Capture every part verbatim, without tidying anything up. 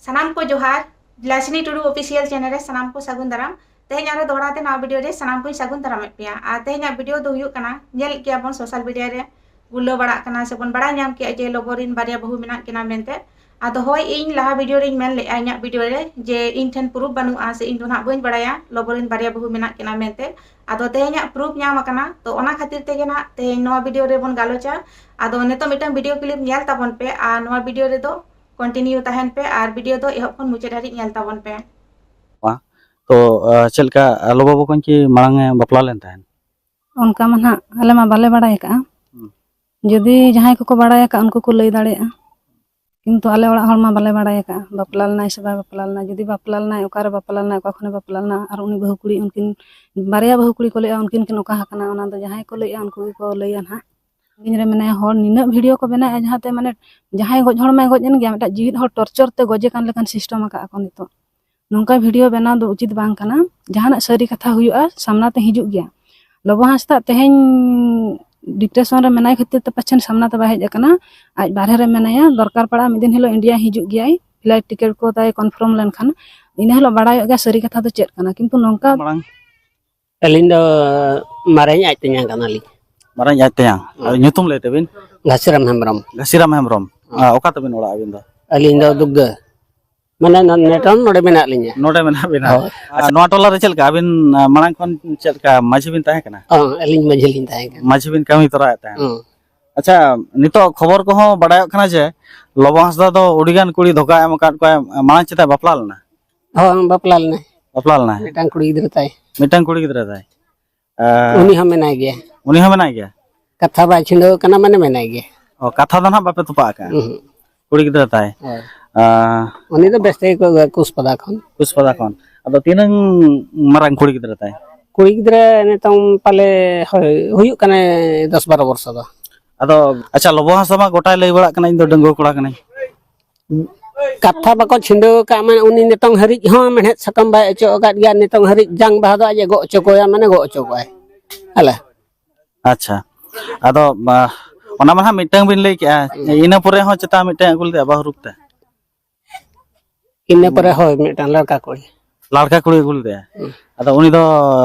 ᱥᱟᱱᱟᱢ ᱠᱚ ᱡᱚᱦᱟᱨ, ᱞᱟᱪᱷᱱᱤ ᱴᱩᱰᱩ ᱚᱯᱷᱤᱥᱤᱭᱟᱞ ᱪᱮᱱᱮᱞ ᱨᱮ ᱥᱟᱱᱟᱢ ᱠᱚ ᱥᱟᱹᱜᱩᱱ ᱫᱟᱨᱟᱢ᱾ ᱛᱮᱦᱮᱧ ᱟᱨᱦᱚᱸ ᱫᱚᱦᱲᱟ ᱛᱮ ᱱᱟᱣᱟ ᱵᱷᱤᱰᱤᱭᱳ ᱨᱮ ᱥᱟᱱᱟᱢ ᱠᱚᱧ ᱥᱟᱹᱜᱩᱱ ᱫᱟᱨᱟᱢᱮᱫ ᱯᱮᱭᱟ᱾ ᱟᱨ ᱛᱮᱦᱮᱧᱟᱜ ᱵᱷᱤᱰᱤᱭᱳ ᱫᱚ ᱦᱩᱭᱩᱜ ᱠᱟᱱᱟ, ᱧᱮᱞᱮᱫ ᱜᱮᱭᱟ ᱵᱚᱱ ᱥᱳᱥᱟᱞ ᱢᱤᱰᱤᱭᱟ ᱨᱮ ᱜᱩᱨᱞᱟᱹᱣ ᱵᱟᱲᱟᱜ ᱠᱟᱱᱟ ᱥᱮ ᱵᱚᱱ ᱵᱟᱲᱟᱭ ᱧᱟᱢ ᱠᱮᱜᱼᱟ ᱡᱮ ᱞᱚᱵᱚ ᱨᱮᱱ ᱵᱟᱨᱭᱟ ᱵᱟᱹᱦᱩ ᱢᱮᱱᱟᱜ ᱠᱤᱱᱟ ᱢᱮᱱᱛᱮ᱾ ᱟᱫᱚ ᱦᱳᱭ, ᱤᱧ ᱞᱟᱦᱟ ᱵᱷᱤᱰᱤᱭᱳ ᱨᱮᱧ ᱢᱮᱱ ᱞᱮᱜᱼᱟ ᱤᱧᱟᱹᱜ ᱵᱷᱤᱰᱤᱭᱳ ᱨᱮ ᱡᱮ ᱤᱧ ᱴᱷᱮᱱ ᱯᱨᱩᱯᱷ ᱵᱟᱹᱱᱩᱜᱼᱟ ᱥᱮ ᱤᱧ ᱫᱚ ᱱᱟᱦᱟᱜ ᱵᱟᱹᱧ ᱵᱟᱲᱟᱭᱟ ᱞᱚᱵᱚ ᱨᱮᱱ ᱵᱟᱨᱭᱟ ᱵᱟᱹᱦᱩ ᱢᱮᱱᱟᱜ ᱠᱤᱱᱟ ᱢᱮᱱᱛᱮ᱾ ᱟᱫᱚ ᱛᱮᱦᱮᱧᱟᱜ ᱯᱨᱩᱯᱷ ᱧᱟᱢ ᱟᱠᱟᱱᱟ, ᱛᱚ ᱚᱱᱟ ᱠᱷᱟᱹᱛᱤᱨ ᱛᱮᱜᱮ ᱱᱟᱦᱟᱜ ᱛᱮᱦᱮᱧ ᱱᱚᱣᱟ ᱵᱷᱤᱰᱤᱭᱳ ᱨᱮᱵᱚᱱ ᱜᱟᱞᱚᱪᱟ᱾ ᱟᱫᱚ ᱱᱤᱛᱚᱜ ᱢᱤᱫᱴᱟᱝ ᱵᱷᱤᱰᱤᱭᱳ ᱠᱞᱤᱯ ᱧᱮᱞ ᱛᱟᱵᱚᱱ ᱯᱮ ᱟᱨ ᱱᱚᱣᱟ ᱵᱷᱤᱰᱤᱭᱳ ᱨᱮᱫᱚ ᱠᱚᱱᱴᱤᱱᱤᱭᱩ ᱛᱟᱦᱮᱱ ᱯᱮ ᱟᱨ ᱵᱷᱤᱰᱤᱭᱳ ᱫᱚ ᱮᱦᱚᱵ ᱠᱷᱚᱱ ᱢᱩᱪᱟᱹᱫ ᱦᱟᱹᱨᱤᱡ ᱧᱮᱞ ᱛᱟᱵᱚᱱ ᱯᱮ᱾ ᱛᱚ, ᱟᱸ, ᱪᱮᱫ ᱞᱮᱠᱟ, ᱟᱸ, ᱞᱚᱵᱚ ᱵᱚᱠᱚᱧ ᱠᱤ ᱢᱟᱲᱟᱝ ᱮ ᱵᱟᱯᱞᱟ ᱞᱮᱱ ᱛᱟᱦᱮᱸᱫ? ᱚᱱᱠᱟ ᱢᱟ ᱱᱟᱦᱟᱜ ᱟᱞᱮ ᱢᱟ ᱵᱟᱞᱮ ᱵᱟᱲᱟᱭ ᱟᱠᱟᱜᱼᱟ᱾ ᱦᱩᱸ᱾ ᱡᱩᱫᱤ ᱡᱟᱦᱟᱸᱭ ᱠᱚᱠᱚ ᱵᱟᱲᱟᱭ ᱟᱠᱟᱜᱼᱟ, ᱩᱱᱠᱩ ᱠᱚ ᱞᱟᱹᱭ ᱫᱟᱲᱮᱭᱟᱜᱼᱟ᱾ ᱠᱤᱱᱛᱩ ᱟᱞᱮ ᱚᱲᱟᱜ ᱦᱚᱲ ᱢᱟ ᱵᱟᱞᱮ ᱵᱟᱲᱟᱭ ᱟᱠᱟᱜᱼᱟ, ᱵᱟᱯᱞᱟ ᱞᱮᱱᱟᱭ ᱥᱮ ᱵᱟᱭ ᱵᱟᱯᱞᱟ ᱞᱮᱱᱟ, ᱡᱩᱫᱤ ᱵᱟᱯᱞᱟ ᱞᱮᱱᱟᱭ, ᱚᱠᱟᱨᱮ ᱵᱟᱯᱞᱟ ᱞᱮᱱᱟᱭ, ᱚᱠᱟ ᱠᱷᱚᱱᱮ ᱵᱟᱯᱞᱟ ᱞᱮᱱᱟ, ᱟᱨ ᱩᱱᱤ ᱵᱟᱹᱦᱩ ᱠᱩᱲᱤ, ᱩᱱᱠᱤᱱ ᱵᱟᱨᱭᱟ ᱵᱟᱹᱦᱩ ᱠᱩᱲᱤ ᱠᱚ ᱞᱟᱹᱭᱮᱜᱼᱟ, ᱩᱱᱠᱤᱱ ᱠᱤᱱ ᱚᱠᱟ ᱟᱠᱟᱱᱟ, ᱚᱱᱟ ᱫᱚ ᱡᱟᱦᱟᱸᱭ ᱠᱚ ᱞᱟᱹᱭᱮᱜᱼᱟ, ᱩᱱᱠᱩ ᱜᱮᱠᱚ ᱞᱟᱹᱭᱟ ᱱᱟᱦᱟᱜ᱾ ᱥᱟᱺᱜᱤᱧ ᱨᱮ ᱢᱮᱱᱟᱭᱟ, ᱦᱚᱲ ᱱᱤᱱᱟᱹᱜ ᱵᱷᱤᱰᱤᱭᱳ ᱠᱚ ᱵᱮᱱᱟᱣᱮᱫᱼᱟ, ᱡᱟᱦᱟᱸᱛᱮ ᱢᱟᱱᱮ ᱡᱟᱦᱟᱸᱭ ᱜᱚᱡ ᱦᱚᱲ ᱢᱟᱭ ᱜᱚᱡ ᱮᱱ ᱜᱮᱭᱟ, ᱢᱤᱫᱴᱟᱝ ᱡᱤᱣᱤᱫ ᱦᱚᱲ ᱴᱚᱨᱪᱟᱨ ᱛᱮ ᱜᱚᱡᱮ ᱠᱟᱱ ᱞᱮᱠᱟᱱ ᱥᱤᱥᱴᱮᱢ ᱟᱠᱟᱫ ᱟᱠᱚ ᱱᱤᱛᱚᱜ᱾ ᱱᱚᱝᱠᱟ ᱵᱷᱤᱰᱤᱭᱳ ᱵᱮᱱᱟᱣ ᱫᱚ ᱩᱪᱤᱛ ᱵᱟᱝ ᱠᱟᱱᱟ᱾ ᱡᱟᱦᱟᱱᱟᱜ ᱥᱟᱹᱨᱤ ᱠᱟᱛᱷᱟ ᱦᱩᱭᱩᱜᱼᱟ, ᱥᱟᱢᱱᱟ ᱛᱮ ᱦᱤᱡᱩᱜ ᱜᱮᱭᱟ᱾ ᱞᱚᱵᱚ ᱦᱟᱸᱥᱫᱟ ᱛᱮᱦᱮᱧ ᱰᱤᱯᱨᱮᱥᱚᱱ ᱨᱮ ᱢᱮᱱᱟᱭ ᱠᱷᱟᱹᱛᱤᱨ ᱛᱮ ᱯᱟᱪᱷᱮᱱ ᱥᱟᱢᱱᱟ ᱛᱮ ᱵᱟᱭ ᱦᱮᱡ ᱟᱠᱟᱱᱟ᱾ ᱟᱡ ᱵᱟᱨᱦᱮ ᱨᱮ ᱢᱮᱱᱟᱭᱟ, ᱫᱚᱨᱠᱟᱨ ᱯᱟᱲᱟᱜᱼᱟ ᱢᱤᱫ ᱫᱤᱱ ᱦᱤᱞᱳᱜ ᱤᱱᱰᱤᱭᱟ ᱦᱤᱡᱩᱜ ᱜᱮᱭᱟᱭ, ᱯᱷᱞᱟᱭᱤᱴ ᱴᱤᱠᱤᱴ ᱠᱚ ᱛᱟᱭ ᱠᱚᱱᱯᱷᱟᱨᱢ ᱞᱮᱱᱠᱷᱟᱱ ᱤᱱᱟᱹ ᱦᱤᱞᱳᱜ ᱵᱟᱲᱟᱭᱚᱜ ᱜᱮᱭᱟ ᱥᱟᱹᱨᱤ ᱠᱟᱛᱷᱟ ᱫᱚ ᱪᱮᱫ ᱠᱟᱱᱟ᱾ ᱠᱤᱱᱛᱩ ᱱᱚᱝᱠᱟ ᱢᱟᱲᱟᱝ ᱟᱹᱞᱤᱧ ᱫᱚ ᱢᱟᱨᱟᱝ ᱟᱡ ᱛᱮᱧᱟᱝ ᱠᱟᱱᱟᱞᱤᱧ᱾ ᱢᱟᱨᱟᱝ ᱟᱡ ᱛᱮᱧᱟᱝ᱾ ᱦᱮᱸ᱾ ᱟᱨ ᱧᱩᱛᱩᱢ ᱞᱟᱹᱭ ᱛᱟᱵᱤᱱ? ᱜᱷᱟᱥᱤᱨᱟᱢ ᱦᱮᱢᱵᱨᱚᱢ᱾ ᱜᱷᱟᱥᱤᱨᱟᱢ ᱦᱮᱢᱵᱨᱚᱢ᱾ ᱦᱮᱸ᱾ ᱟᱨ ᱚᱠᱟ ᱛᱟᱵᱤᱱ ᱚᱲᱟᱜ ᱟᱹᱵᱤᱱ ᱫᱚ? ᱟᱹᱞᱤᱧ ᱫᱚ ᱫᱩᱜᱽᱜᱟᱹ᱾ ᱢᱟᱱᱮ ᱱᱚ-, ᱱᱤᱛᱚᱝ ᱱᱚᱰᱮ ᱢᱮᱱᱟᱜ ᱞᱤᱧᱟ᱾ ᱱᱚᱰᱮ ᱢᱮᱱᱟᱜ ᱵᱤᱱᱟ? ᱦᱳᱭ᱾ ᱟᱪᱪᱷᱟ, ᱱᱚᱣᱟ ᱴᱚᱞᱟ ᱨᱮ ᱪᱮᱫ ᱞᱮᱠᱟ ᱟᱹᱵᱤᱱ, ᱟ, ᱢᱟᱲᱟᱝ ᱠᱷᱚᱱ ᱪᱮᱫ ᱞᱮᱠᱟ ᱢᱟᱹᱡᱷᱤ ᱵᱤᱱ ᱛᱟᱦᱮᱸ ᱠᱟᱱᱟ? ᱦᱚᱸ, ᱟᱹᱞᱤᱧ ᱢᱟᱹᱡᱷᱤ ᱞᱤᱧ ᱛᱟᱦᱮᱸ ᱠᱟᱱᱟ᱾ ᱢᱟᱹᱡᱷᱤ ᱵᱤᱱ ᱠᱟᱹᱢᱤ ᱛᱚᱨᱟᱭᱮᱫ ᱛᱟᱦᱮᱸᱫ? ᱦᱚᱸ᱾ ᱟᱪᱪᱷᱟ, ᱱᱤᱛᱚᱜ ᱠᱷᱚᱵᱚᱨ ᱠᱚᱦᱚᱸ ᱵᱟᱲᱟᱭᱚᱜ ᱠᱟᱱᱟ ᱡᱮ ᱞᱚᱵᱚ ᱦᱟᱸᱥᱫᱟ ᱫᱚ ᱟᱹᱰᱤᱜᱟᱱ ᱠᱩᱲᱤ ᱫᱷᱳᱠᱟ ᱮᱢ ᱟᱠᱟᱫ ᱠᱚᱣᱟᱭ, ᱢᱟᱲᱟᱝ ᱪᱮᱫᱟᱜ ᱵᱟᱯᱞᱟ ᱞᱮᱱᱟ? ᱦᱚᱸ, ᱵᱟᱯᱞᱟ ᱞᱮᱱᱟᱭ᱾ ᱵᱟᱯᱞᱟ ᱞᱮᱱᱟᱭ? ᱢᱤᱫᱴᱟᱝ ᱠᱩᱲᱤ ᱜᱤᱫᱽᱨᱟᱹ ᱛᱟᱭ᱾ ᱢᱤᱫᱴᱟᱝ ᱠᱩᱲᱤ ᱜᱤᱫᱽᱨᱟᱹ ᱛᱟᱭ? ᱟᱨ ᱩᱱᱤ ᱦᱚᱸ ᱢᱮᱱᱟᱭ ᱜᱮᱭᱟ᱾ ᱩᱱᱤ ᱦᱚᱸ ᱢᱮᱱᱟᱭ ᱜᱮᱭᱟ? ᱠᱟᱛᱷᱟ ᱵᱟᱭ ᱪᱷᱤᱰᱟᱹᱣ ᱠᱟᱱᱟ, ᱢᱟᱱᱮ ᱢᱮᱱᱟᱭ ᱜᱮᱭᱟ᱾ ᱚ, ᱠᱟᱛᱷᱟ ᱫᱚ ᱱᱟᱦᱟᱜ ᱵᱟᱯᱮ ᱛᱚᱯᱟᱜ ᱟᱠᱟᱫᱼᱟ? ᱩᱦᱩᱸ᱾ ᱠᱩᱲᱤ ᱜᱤᱫᱽᱨᱟᱹ ᱛᱟᱭ? ᱦᱳᱭ᱾ ᱟᱨ ᱩᱱᱤ ᱫᱚ ᱵᱮᱥ ᱛᱮᱜᱮ ᱠᱚ ᱠᱩᱥᱯᱟᱫᱟ ᱠᱷᱚᱱ᱾ ᱠᱩᱥᱯᱟᱫᱟ ᱠᱷᱚᱱ᱾ ᱟᱫᱚ ᱛᱤᱱᱟᱹᱝ ᱢᱟᱨᱟᱝ ᱠᱩᱲᱤ ᱜᱤᱫᱽᱨᱟᱹ ᱛᱟᱭ? ᱠᱩᱲᱤ ᱜᱤᱫᱽᱨᱟᱹ ᱱᱤᱛᱚᱝ ᱯᱟᱞᱮ, ᱦᱳᱭ, ᱦᱩᱭᱩᱜ ᱠᱟᱱᱟᱭ ᱫᱚᱥ ᱵᱟᱨᱚ ᱵᱚᱨᱥᱚ ᱫᱚ᱾ ᱟᱫᱚ, ᱟᱪᱪᱷᱟ, ᱞᱚᱵᱚ ᱦᱟᱸᱥᱫᱟ ᱢᱟ ᱜᱚᱴᱟᱭ ᱞᱟᱹᱭ ᱵᱟᱲᱟᱜ ᱠᱟᱱᱟ, "ᱤᱧ ᱫᱚ ᱰᱟᱺᱜᱩᱣᱟᱹ ᱠᱚᱲᱟ ᱠᱟᱹᱱᱟᱹᱧ᱾" ᱠᱟᱛᱷᱟ ᱵᱟᱠᱚ ᱪᱷᱤᱰᱟᱹᱣ ᱟᱠᱟᱫ, ᱢᱟᱱᱮ ᱩᱱᱤ ᱱᱤᱛᱚᱝ ᱦᱟᱹᱨᱤᱡ ᱦᱚᱸ ᱢᱮᱲᱦᱮᱫ ᱥᱟᱠᱟᱢ ᱵᱟᱭ ᱚᱪᱚᱜ ᱟᱠᱟᱫ ᱜᱮᱭᱟ᱾ ᱱᱤᱛᱚᱝ ᱦᱟᱹᱨᱤᱡ ᱡᱟᱝ ᱵᱟᱦᱟ ᱫᱚ ᱟᱡ ᱮ ᱜᱚᱜ ᱚᱪᱚ ᱠᱚᱣᱟ, ᱢᱟᱱᱮ ᱜᱚᱜ ᱚᱪᱚ ᱠᱚᱣᱟᱭ᱾ ᱦᱮᱞᱮ᱾ ᱟᱪᱪᱷᱟ, ᱟᱫᱚ, ᱟ, ᱚᱱᱟ ᱢᱟ ᱦᱟᱸᱜ ᱢᱤᱫᱴᱟᱝ ᱵᱤᱱ ᱞᱟᱹᱭ ᱠᱮᱜᱼᱟ, ᱤᱱᱟᱹ ᱯᱚᱨᱮ ᱦᱚᱸ ᱪᱮᱛᱟ ᱢᱤᱫᱴᱟᱝ ᱟᱹᱜᱩ ᱞᱮᱫᱮᱭᱟ ᱵᱟᱹᱦᱩ ᱨᱩᱯ ᱛᱮ? ᱤᱱᱟᱹ ᱯᱚᱨᱮ ᱦᱳᱭ, ᱢᱤᱫᱴᱟᱝ ᱞᱟᱲᱠᱟ ᱠᱩᱲᱤ᱾ ᱞᱟᱲᱠᱟ ᱠᱩᱲᱤ ᱟᱹᱜᱩ ᱞᱮᱫᱮᱭᱟ᱾ ᱦᱩᱸ᱾ ᱟᱫᱚ ᱩᱱᱤ ᱫᱚ